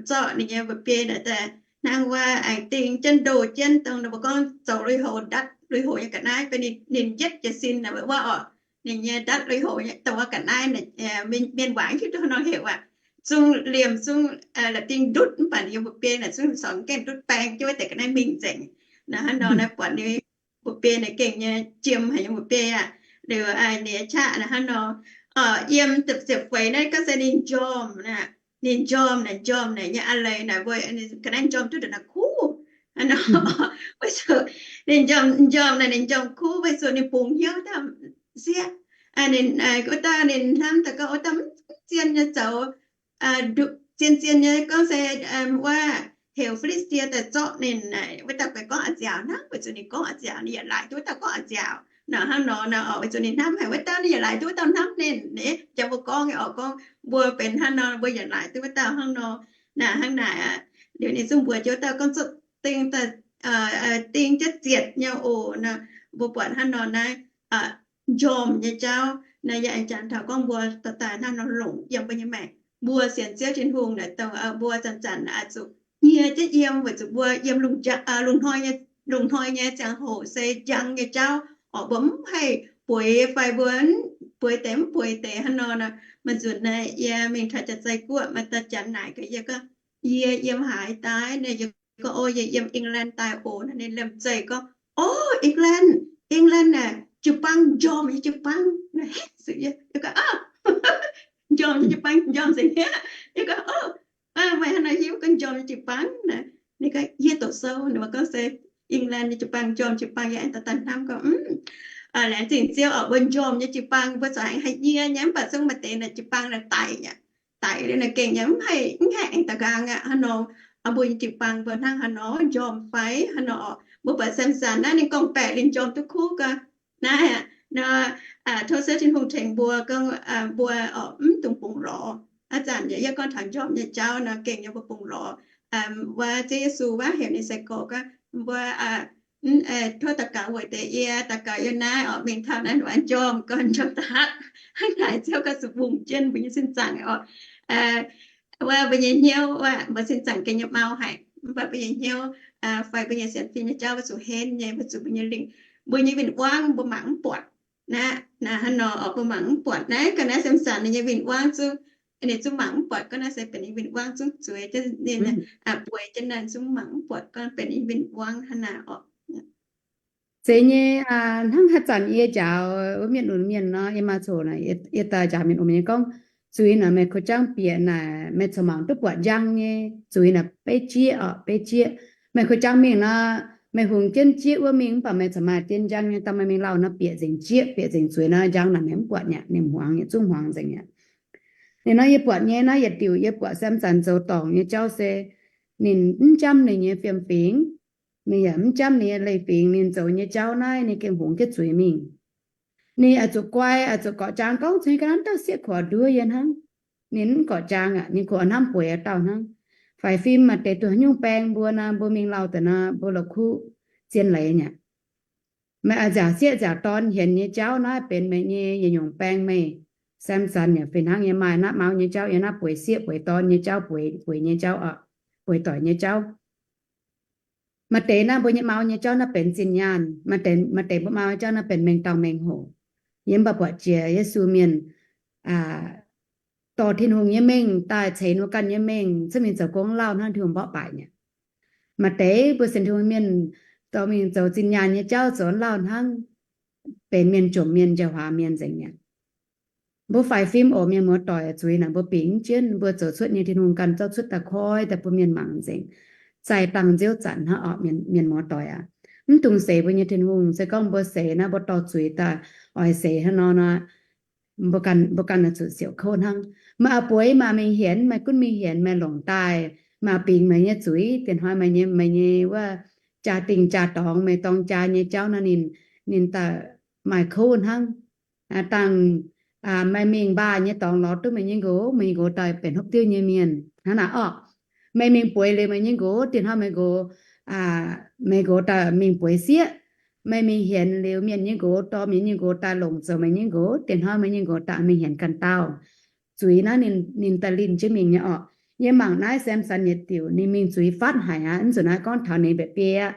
zorqv ninh nyei mba'biei naaic daaih hnangv wuov aengx ding jienv ndoh jienv dongh ninh mbuo gorngv zoux lui-houx, ndatv lui-houx nyei ga'naaiv, bun ninh yietv jiez sin naaic wuov oc. Ninh nyei ndatv lui-houx nyei dongh wuov ga'naaiv, mienh waac hiuv duqv haaix nor heuc aqv. Zungv liemh zungv la'ding ndutv mv baac ninh nyei mba'biei naaic zungv sorngx gaengh ndutv baeng jienv wuov deix ga'naaiv mingh nzengc. Naaiv hnangv nor naaiv buatc ninh mba'biei naaic gengh nyei jiem haic nyei mba'biei aqv. Liuz ninh qaqv naaic hnangv nor, yiem ziepc feix naaiv gorngv se ninh njormh naaic, ninh njormh naaic, njormh naaic nyei a'leiz naaic mbuo ga'naaiv njormh duqv ndongc naaic kuv. Hnangv nor, weic zuqc ninh njormh, njormh naaic ninh njormh kuv weic zuqc ninh bungx hnyouv dauh sieqv. Wuov dauh ninh hnamv daaih gorngv wuov dauh mv zien nyei zoux, zien zien nyei gorngv se wuov heuc Fi^li^saa^die daaih zorqv ninh naaic, wuov dauh guaix gorngv a'nziaauc hnangv, weic zuqc ninh gorngv a'nziaauc, ninh yietc laaic duqv wuov dauh gorngv a'nziaauc. Naaic hnangv nor naaic oc, weic zuqc ninh hnamv haic wuov dauh, ninh yietc laaic duqv wuov dauh hnamv ninh. Ninh jangx mbuo gorngv nyei oc, gorngv mbuo benx hnangv nor, mbuo yietc laaic duqv wuov dauh hnangv nor. Naaic hnangv naaic aqv. Liuz ninh zungv mbuox jienv wuov dauh gorngv zorqv ding daaih ding jienv zietc nyei oc. Naaic mbuo buatc hnangv nor naaiv njormh nyei jauv naaiv yaac aengx jangx taux gorngv mbuo dorh daaih hnangv nor longc yiem mbuo nyei maengc. Mbuo sienx Ziouv Tin-Hungh naaic dongh mbuo zanc-zanc oix zuqc nyie jienv yiem, weic zuqc mbuo yiem lungh hnoi nyei, lungh hnoi nyei ziangh hoc se njang nyei jauv oc. Mbuo mv haih bueix fai mbuo bueix deix mv bueix deix hnangv nor. Maaih nzunc naaiv yie mingh taux Janx-Zei Guoqv maaih dauh Janx naaic gaax yie gorngv, yie yiem haaix daaih? Naaic yie gorngv, o, yie yiem England daaih oc. Naaic ninh liemh zeih gorngv, o, England, England naaic jiu-baang njormh nyei jiu-baang. Yie gorngv, njormh nyei jiu-baang njormh nzengc aqv. Yie gorngv, o, meih hnangv naaic hiuv gorngv njormh nyei jiu-baang naaic? Ninh gorngv, yie doqc sou. Ninh gorngv se England nyei jiu-baang, m'njormh jiu-baang yaac aengx daaih hnamv gorngv, mv, laengz zingh Ziouv oc, mbuo m'njormh nyei jiu-baang mbuo zuqc aengx haih nyie nyei, mv baac zungv maaih deix naaic jiu-baang naaic daic aqv. Daic liuz naaic gengh yaac mv haih, mv haih aengx daaih nqaang aqv. Hnangv nor, mbuo nyei jiu-baang mbuo hnangv haaix nor, m'njormh fai hnangv nor oc. Mbuo buatc Samson naaiv ninh gorngv-baeqc liuz m'njormh duqv kuv gau. Naaiv aqv nor, tov Ziouv Tin-Hungh tengx mbuo gorngv, mbuo oc mv dungx bungx lorz. Ih zanc yie gorngv taux m'njormh nyei jauv nor gengh nyei mbuo bungx lorz. Wuov Ziouv Yesu wuov heuc ninh sai-gorx gorngv mbuo, tov daux gaux weic deix yie, daux gaux yiem naaiv oc, mingh taux naaiv wuov m'njormh, gorngv m'njormh da'haav hnangv naaic Ziouv gauh zuqc bungx jienv mbuo nyei sin zaangc oc. Wuov mbuo nyei hnyouv, wuov mbuo sin zaangc gengh nyei mau haic, mv baac mbuo nyei hnyouv fai mbuo nyei sienx fim nyei jauv mbuo zuqc henv nyei, mbuo zuqc mbuo nyei lingh, mbuo nyei win-wangv mbuo mangc mv buatc. Naaiv, naaiv hnangv nor oc, mbuo mangc mv buatc. Naaiv ga'naaiv Samson ninh nyei win-wangv zungv, ninh zungv mangc mv buatc gorngv naaiv se benx ninh win-wangv zungv zueiz jienv ninh, bueix jienv naaiv zungv mangc mv buatc gorngv benx ninh win-wangv hnangv naaic oc. Zeiz nyei, hnangv haaix zanc yie njaaux wuov mienh lunx mienh nor, yie maaih coc naaic, yie daaih njaaux mienh lunx mienh gorngv, zuiz naaic meih kaux jangv bieqc naaic, meih corc mangc duqv buatc njang nyei. Zuiz naaic beiv jieqv oc, beiv jieqv. Meih kaux jangv mingh nor, meih hungx jienv jieqv wuov mingh mv baac meih corc maaih dien njang nyei. Dangh meih mingh lauh nor bieqc nzengc jieqv, bieqc nzengc zuiz nor, njang naaic meih mv buatc nyei, ninh hmuangx nyei, zungv hmuangx nzengc nyei. Ninh nor yie buatc nyei naaiv yietc diuc, yie buatc Samson zoux dorngc nyei jauv se ninh mv jamv ninh nyei fiem-fingx, ninh yaac mv jamv ninh nyei leiz-fingx. Ninh zoux nyei jauv naaiv ninh gengh hungx jienv zuiz mingh. Ninh oix zuqc guai, oix zuqc gorqv-jaang gorngv zuiz ga'naaiv dauh sieqv kuv nduov yie hnangv. Ninh mv gorqv-jaang aqv, ninh kuv hnamv bueix dauh hnangv. Faix fim maaih deix duqv haaix nyungc baeng mbuo nor, mbuo mingh lauh daaih nor, mbuo la'kuqv zien leiz nyei. Meih oix nziaauc sieqv nziaauc dorn hienx nyei jauv naaiv benx meih nyei yietc nyungc baeng meih. Samson yaac fih hnangv nyei, maaih naaiv mau nyei jauv, yiem naaiv bueix sieqv bueix dorn nyei jauv, bueix, bueix nyei jauv oc, bueix doic nyei jauv. Maaih deix naaiv mbuo nyei mau nyei jauv naaiv benx zinh nyaanh, maaih deix, maaih deix mbuo mau nyei jauv naaiv benx mengh dauh mengh hoc. Yiem mv baac buatc jiex Yesu mienh dorh Tin-Hungh nyei mengh daaih ceix mbuo ganh nyei mengh cuotv mingh zoux gong lauh hnangv Tin-Hungh mborqv baaic nyei. Maaih deix mbuo sienx Tin-Hungh mienh dorh mingh zoux zinh nyaanh nyei jauv zoux lauh hnangv, benx mienh jomc mienh, njang-huaax mienh nzengc nyei. Mbuo faix fim oc, mienh muoz-doic, zuiz naaic mbuo bingx jienv, mbuo zoux cuotv nyei Tin-Hungh ganh zorqv cuotv daaih koi daaih bun mienh mangc nzengc. Zaih dangh nziouv zanc hnangv oc, mienh, mienh muoz-doic aac, mv dungx seix mbuo nyei Tin-Hungh. Se gorngv mbuo seix naaiv, mbuo dorh zuiz daaih oix seix hnangv nor nor, mbuo ganh, mbuo ganh oix zuqc siouc kouv hnangv. Meih oix bueix, meih mingh hienx, meih gunv mingh hienx, meih longc daaih, meih bingx meih nyei zuiz, diex hnoi meih nyei, meih nyei wuov jaa-dingh jaa-dorngx, meih dorng jaa nyei jauv nor, ninh, ninh daaih maaih kouv hnangv. Dangh meih mingh mbaah nyei dorngx lorz duqv meih nyei nqox, meih nyei nqox daaih benx hopv diuv nyei mienh hnangv naaic orqc. Meih mingh bueix liuz meih nyei nqox, diex hnoi meih nqox, meih nqox daaih mingh bueix sieqv. Meih mingh hienx liuz mienh nyei nqox, dorh mienh nyei nqox daaih longc zoux meih nyei nqox, diex hnoi meih nyei nqox daaih mingh hienx ganh dauh. Zuiz naaiv ninh, ninh daaih linh jienv mingh nyei orqc. Yie mangc naaiv Samson yietc diuc, ninh mingh zuiz fatv haic aqv. Mv zuqc naaiv gorngv taux ninh mba'biei aqv.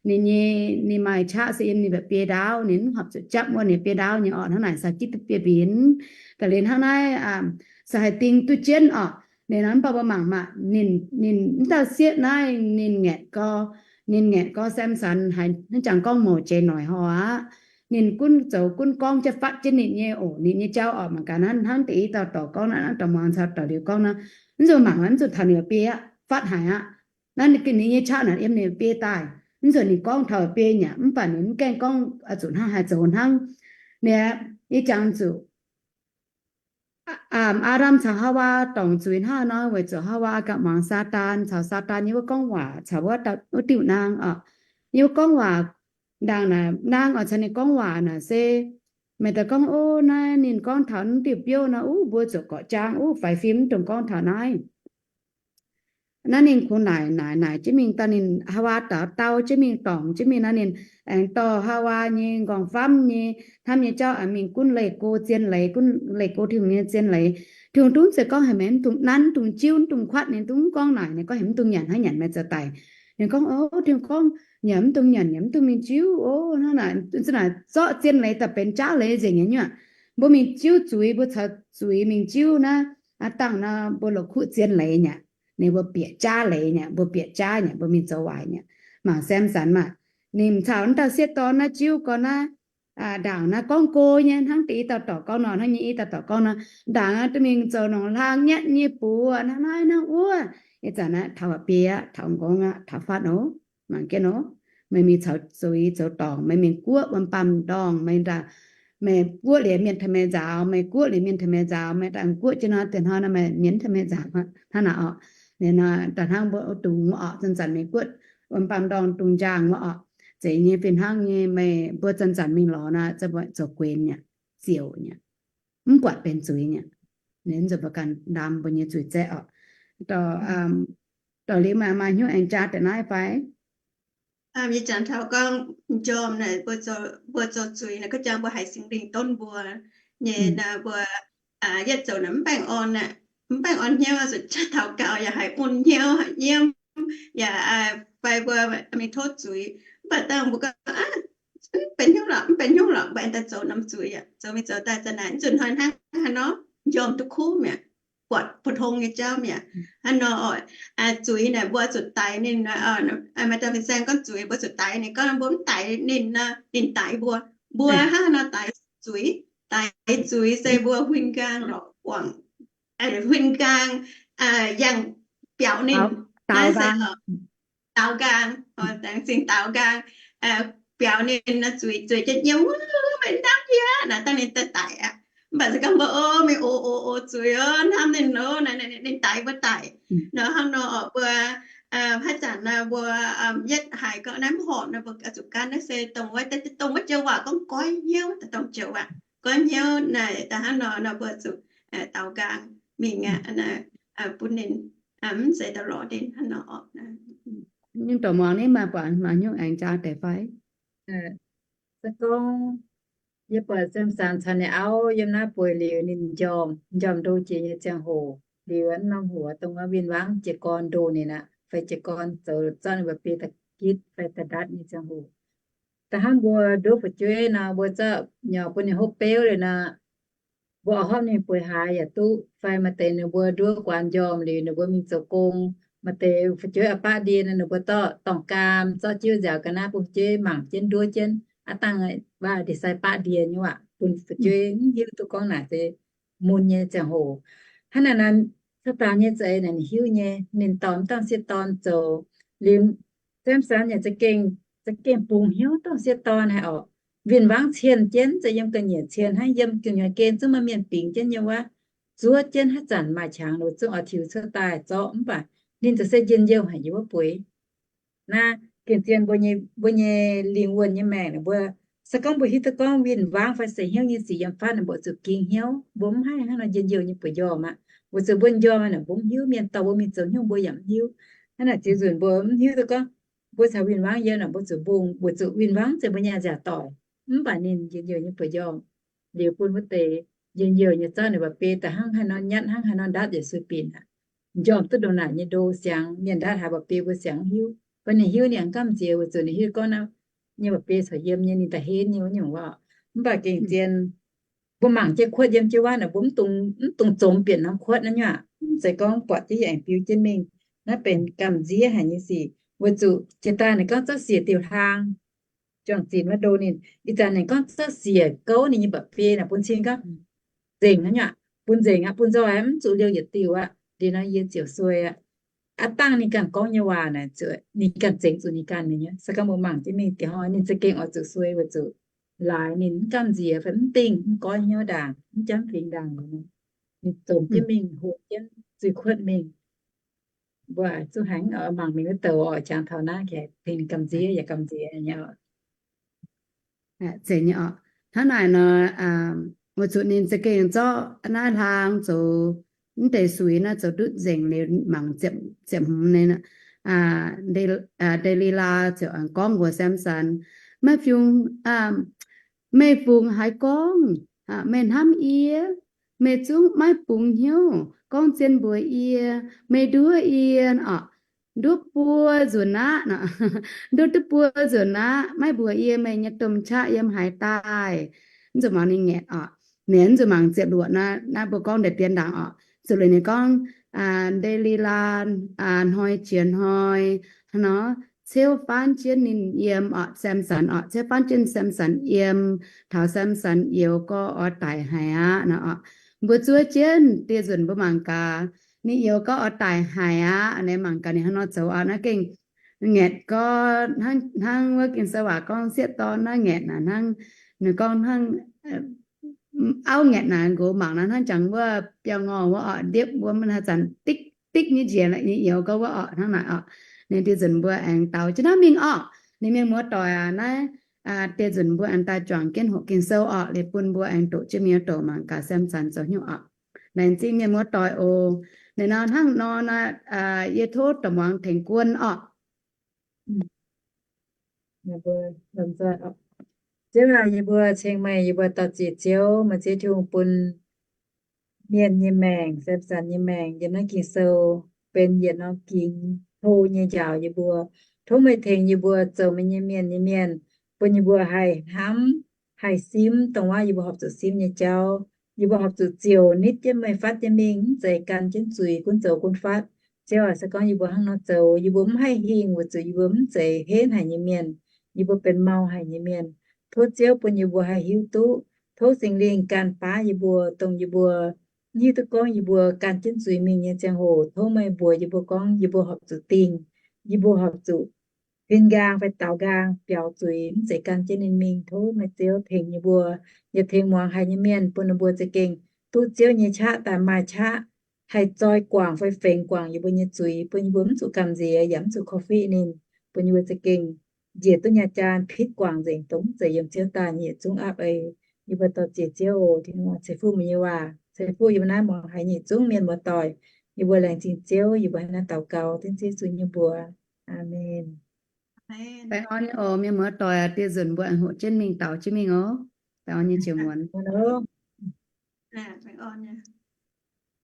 Ninh nyei, ninh maaih qaqv se yiem ninh mba'biei ndaauv, ninh mv horpc zuqc japv wuov ninh mba'biei ndaauv nyei orqc. Hnangv naaic sai jiv duqv biei mbinx. Ga'lien hnangv naaiv, sai haih ding duqv jienv orqc. Ninh mv baac mbuo mangc maah, ninh, ninh mv dauh sieqv naaiv ninh ngaeqc gorx, ninh ngaeqc gorx Samson haiz hnangv jangx gorngv mouc jiex noic hor aqv. Ninh gunv zoux gunv gorngv jienv fatv jienv ninh nyei oc, ninh nyei jauv orqc. Mangc gaax naaiv hnangv deix i dauh dorc gorngv naaiv, naaiv dorc muangx caux dorc liuz gorngv naaiv, mv zuqc mangc, mv zuqc taux ninh mba'biei aqv, fatv haic aqv. Naaiv ninh nyei qaqv naaic yiem ninh mba'biei daaih. Mv zuqc ninh gorngv taux mba'biei nyei, mv baac ninh mv gaengh gorngv oix zuqc hnangv haaix zoux hnangv. Ninh, yie jangx zuqc Aa^ndam caux Haawaa dorngc zuiz hnangv nor weic zuqc Haawaa ganh muangx Saadaan caux Saadaan nyei wuov gorngv waac caux wuov diuh naang orqc. Yie wuov gorngv waac, ndaangc naaic naang oix caux ninh gorngv waac naaic se, meih daaih gorngv, o, naaiv ninh gorngv taux naaiv diuh biouv nor, uv, mbuo zuqc gorqv-jaang, uv, faix fim mv dungx gorngv taux naaiv. Naaiv ninh kungx naaic naaic naaic jienv mingh daaih, ninh Haawaa daux dau jienv mingh dorngc jienv mingh nor, ninh aengx dorh Haawaa nyei nqorngv-famv nyei hnamv nyei jauv aengx mingh gunv leih go zien leiz, gunv leih go Tin-Hungh nyei zien leiz. Tin-Hungh dungv zeiz gorngv heuc meih mv dungx nanv, mv dungx jiuv, mv dungx kuatv. Ninh dungv gorngv naaic, ninh gorngv heuc mv dungx nyanc hnangv nyanc meih zoux daic. Ninh gorngv, o, Tin-Hungh gorngv nyanc mv dungx nyanc, nyanc mv dungx mingh jiuv. O, hnangv naaic, naaic zorqv zien leiz daaih benx jaav leiz nzengc nyei nyuoqc. Mbuo mingh jiuv zuiz, mbuo caux zuiz mingh jiuv naaiv, aav dangh nor mbuo la'kuqv zien leiz nyei. Ninh mbuo bieqc jaav leiz nyei, mbuo bieqc jaav nyei, mbuo mingh zoux waaic nyei. Mangc Samson maah, ninh caux naaiv dauh sieqv dorn naaiv jiuv gorn naaiv, ndaangc naaiv gorngv go nyei, hnangv deix i dauh dorc gorngv nor, hnangv nyei i dauh dorc gorngv nor, ndaangc duqv mingh zoux nongc hlaang nyatv nyei buoz, hnangv naaiv hnangv wuov. Ih zanc naaiv taux mba'biei aqv, taux m'nqorngv aqv, taux fatv oc. Mangc jienv oc. Meih mingh caux zuiz zoux dorngc, meih mingh guoqv wuom baamh ndorngh, meih ndaangc, meih guoqv liuz mienh tengx meih nzaaux, meih guoqv liuz mienh tengx meih nzaaux, meih ndaangc guoqv jienv nor, deix hnoi nor meih mienh tengx meih nzaaux hnangv naaic orqc. Ninh nor da'hnangv mbuo dungz wuov orqc, zanc-zanc meih guoqv wuom baamh ndorngh dungz njaangh wuov orqc. Zeiz nyei fih hnangv nyei, meih mbuo zanc-zanc mingh lorz nor, zoux guenx yaac ziouc nyei, mv buatc benx zuiz nyei. Ninh nzunc mbuo ganh ndaam mbuo nyei zuiz zaeqv orqc. Dorh, dorh liuz maaih, maaih hnyouv aengx jaa deix naaiv fai? Yie jangx taux gorngv njormh naaic, mbuo zoux zuiz naaic, ga'jang mbuo haiz Singx Lingh donv mbuo nyei naaic, mbuo yietv zoux naaic mv baengh orn aeqv, mv baengh orn hnyouv, zuqc taux gaux yaac haiz mun hnyouv, haiz nyiemv, yaac fai mbuo mingh tov zuiz. Mv baac dangh mbuo gorngv, benx hnyouv lorqc, mv benx hnyouv lorqc, mbuo aengx daaih zoux norm zuiz aqv. Zoux mingh zoux daaih zanc naaic, nzunc hnoi hnangv haaix nor, njormh duqv kuv mi'aqv, buatc bu tong nyei jauv mi'aqv. Hnangv nor, zuiz naaic mbuo zuqc daix ninh, maaih dauh fin-saeng gorngv zuiz mbuo zuqc daix ninh, gorngv mbuo mv daix ninh nor, ninh daix mbuo. Mbuo hnangv haaix nor daix zuiz? Daix zuiz se mbuo huin nqaang lorqc guangc, huin nqaang yangh biaux ninh, daaux nqaang, laengz zingh daaux nqaang, biaux ninh nor, zuiz, zuiz jienv yiem wuov, meih hnamv yie naaic, dangh ninh daaih daic aqv. Mv baac se gorngv mbuo o, meih o o o zuiz o, hnamv ninh o, ninh daix mbuo daic nor. Hnangv nor orqc, mbuo haaix zanc nor mbuo yietv haiz gorngv naaiv mv horpc nor, mbuo zuqc gan naaiv se dongh wuov, dongh wuov joux waac gorngv goiv hnyouv, dongh joux waac goiv hnyouv naaic, da'hnangv nor nor mbuo zuqc daaux nqaang mingh aqv, bun ninh mv zeiz daaih lorz ninh hnangv nor orqc. Nyungc dorc muangx ninh maaih buatc maaih hnyouv aengx jaa deix fai? Se gorngv yie buatc Samson caux ninh auv yiem naaiv bueix liuz, ninh njormh, njormh ndo jiex nyei ziangh hoc liuz, norm hoc dongh wuov win-wangv jiez gorn ndo ninh aqv, fai jiez gorn zoux zorqv ninh mba'biei da'gitv fai da'ndatv nyei ziangh hoc. Da'hnangv mbuo nduov fu'jueiv nor, mbuo zorqv nyorx bun ninh hopv beuv liuz nor, mbuo oix hopv ninh bueix haaix yaac duqv. Fai maaih deix ninh mbuo nduov guaax njormh liuz ninh mbuo mingh zoux gong, maaih deix fu'jueiv oix baqv ndie nor, ninh mbuo dorh dorngh gaam zorqv jiuv nziaaux ga'naaiv bun fu'jueiv mangc jienv nduov jienv, aav dangh waac ndie-sai baqv ndie nyei waac bun fu'jueiv mv hiuv duqv gorngv naaic se mun nyei ziangh hoc. Hnangv naaic nor, Saadaan nyei za'eix naaic ninh hiuv nyei, ninh dorh mv dauh sieqv dorn zoux. Liuz Samson yaac za'gengh, za'gengh bungx hnyouv dorh sieqv dorn haic orqc. Win-wangv cien jienv, za'gengh yiem ga'nyiec cien hnangv, yiem gu'nyuoz gen zungv maaih mienh bingx jienv nyei wuov, zuov jienv haaix zanc maaih qangx nor zungv oix tiux cuotv daaih zorqv, mv baac ninh za'gengh se njien-youh haic yiem wuov bueix. Naaiv gengh zien mbuo nyei, mbuo nyei lingh wuonh nyei maengc naaic, mbuo se gorngv mbuo hiuv duqv gorngv win-wangv fai seix hnyouv nyei sic yiem fatv naaic, mbuo zuqc ging hnyouv, mbuo mv haih hnangv nor njien-youh nyei bueix njormh aqv. Weic zuqc mbuo njormh naaic mbuo mv hiuv, mienh dorh mbuo mingh zoux hnyouv mbuo yaac mv hiuv. Hnangv naaic ziux nzunc mbuo mv hiuv duqv gorngv mbuo caux win-wangv yiem naaic mbuo zuqc mbungh, weic zuqc win-wangv se mbuo nyei nziaauc doic, mv baac ninh njien-youh nyei bueix njormh. Liuz bun wuov deix njien-youh nyei zorqv ninh mba'biei daaih hnangv haaix nor nyatv hnangv haaix nor ndatv yaac sueih binc aqv. Njormh duqv ndongc naaic nyei ndo siangx, mienh ndatv haaix mba'biei mbuo siangx mv hiuv. Mv baac ninh hiuv ninh yaac gamh nziex weic zuqc ninh hiuv gorngv naaiv nyei mba'biei caux yiem nyei ninh da'henv nyei wuov nyungc waac. Mv baac gengh zien mbuo mangc jienv kuotv yiem jienv wuov naaic, mbuo mv dungx, mv dungx zomx bieqc norm kuotv naaiv nyei aqv. Mv zeiz gorngv buatc jienv yaac aengx biux jienv mingh. Naaiv benx gamh nziex haic nyei sic. Weic zuqc jiex daaih naaic gorngv zorqv siec diuh hlaang, juang-zinx wuov ndo ninh. Ih zanc ninh gorngv zorqv siec gouv ninh nyei mba'biei naaic bun cing gorngv nzengc naaiv nyei aqv, bun nzengc aqv, bun nzoih mv zuqc liouh yietc diuh aqv. Liuz nor yie ziouc suei aqv. Aav dangh ninh ganh gorngv nyei waac naaic, ninh ganh zengx zuqc ninh ganh mingh nyei. Se gorngv mbuo mangc jienv mingh diuh hnoi ninh za'gengh oix zuqc suei weic zuqc laaix ninh mv gamh nziex fai mv dingh, mv goiv hnyouv ndaangc, mv jamv fingx ndaangc. Ninh zomx jienv mingh, hoqc jienv zuiz kuotv mingh. Mbuo zuqc haiz mangc mingh wuov douc oix jangx taux naaiv, ninh gamh nziex yaac gamh nziex nyei. Zeiz nyei orqc. Hnangv naaic nor, weic zuqc ninh za'gengh zorqv naaiv hlaang zoux, mv deix suix naaiv zoux ndutv nzengc liuz mangc ziepc hmz nyei, Nde^li^laa ziouc gorngv mbuox Samson, Meih fungx, meih fungx haiz gorngv, meih hnamv yie, meih zungv maiv bungx hnyouv gorngv zien mbuox yie, meih nduov yie orqc. Nduov buo nzunc aqv, nduov duqv buo nzunc aqv, maiv mbuox yie meih nyei domh qaqv yiem haaix daaih. Mv zuqc mangc ninh ngaetc orqc. Ninh mv zuqc mangc ziepc luoqc naaiv, naaiv mbuo gorngv ndeic-bien ndaangc orqc. Ziouc liuz ninh gorngv, Nde^li^laa hnoi jiex hnoi nor, ceuv faanv jienv ninh yiem orqc, Samson orqc, ceuv faanv jienv Samson yiem, taux Samson youz gorx oix daic haic aqv nor orqc. Mbuo zuov jienv dieh nzunc mbuo mangc gaax, ninh youz gorx oix daic haic aqv. Naaiv mangc gaax ninh hnangv nor zoux orqc. Naaiv gengh ngaetc gorx hnangv, hnangv wuov Ging-Sou waac gorngv sieqv dorn naaiv ngaetc naaic hnangv, ninh gorngv hnangv auv ngaetc naaic nqox mangc naaiv hnangv jangx wuov biauv ngorh wuov orqc, ndiepv wuov mv haaix zanc dikv dikv nyei njiec nyei youz gorngv wuov orqc, hnangv naaic orqc. Ninh dieh nzunc mbuo aengx daux jienv naaiv mingh orqc. Ninh mienh muoz-doic aac, naaiv dieh nzunc mbuo aengx daaih juangc jienv hoqc Ging-Sou orqc, liuz bun mbuo aengx doqc jienv mienh doqc mangc gaax Samson zoux haaix nyungc orqc. Laengz zingh mienh muoz-doic oc. Naaiv nor hnangv nor, yie tov da'muangx tengx guon orqc. Ziouv aac, yie mbuo ceng meih, yie mbuo daux-ziec Ziouv, meih Ziouv Tin-Hungh bun mienh nyei maengc, Samson nyei maengc yiem naaiv Ging-Sou benx yietc norm gingx hlo nyei njaaux yie mbuo. Tov meih tengx yie mbuo zoux meih nyei mienh nyei mienh, bun yie mbuo haih hnamv, haih simv dongh wuov yie mbuo horpc zuqc simv nyei jauv. Yie mbuo horpc zuqc ziouc nitv jienv meih fatv jienv mingh, mv zeiz gan jienv zuiz gunv zoux gunv fatv. Ziouv aac, se gorngv yie mbuo hnangv nor zoux, yie mbuo mv haih hingh weic zuqc yie mbuo mv zeiz henv haic nyei mienh. Yie mbuo benx mau haic nyei mienh. Tov Ziouv bun yie mbuo haih hiuv duqv. Tov Singx Lingh ganh baav yie mbuo, dongh yie mbuo mv hiuv duqv gorngv yie mbuo gan jienv zuiz mingh nyei ziangh hoc, tov meih mbuox yie mbuo gorngv yie mbuo horpc zuqc dingh, yie mbuo horpc zuqc huin nqaang fai daaux nqaang biaux zuiz, mv zeiz gan jienv ninh mingh. Tov meih Ziouv tengx yie mbuo, yaac tengx muangx haic nyei mienh, bun ninh mbuo za'gengh duqv Ziouv nyei qaqv daaih maaih qaqv haih zoi guangc fai fengx guangc yie mbuo nyei zuiz, bun yie mbuo mv zuqc gamh nziex yaac mv zuqc korv-fiqv ninh, bun yie mbuo za'gengh njiec duqv nyaah jaan pitv guangc nzengc, dongh mv zeiz yiem Ziouv daaih nyei yietc zungv aapv ei. Yie mbuo dor-ziec Ziouv oc, Tin-Hungh ceix fuqv meih nyei waac, ceix fuqv yie mbuo naaiv muangx haiz nyei yietc zungv mienh muoz-doic. Yie mbuo laengz zingh Ziouv, yie mbuo hnangv naaiv daux gaux dengv Ziouv Yesu nyei mbuox. Aamen. Baengh orn nyei oc, mienh muoz-doic, dieh nzunc mbuo aengx hoqc jienv mingh daux jienv mingh oc. Baengh orn nyei jiex muonz.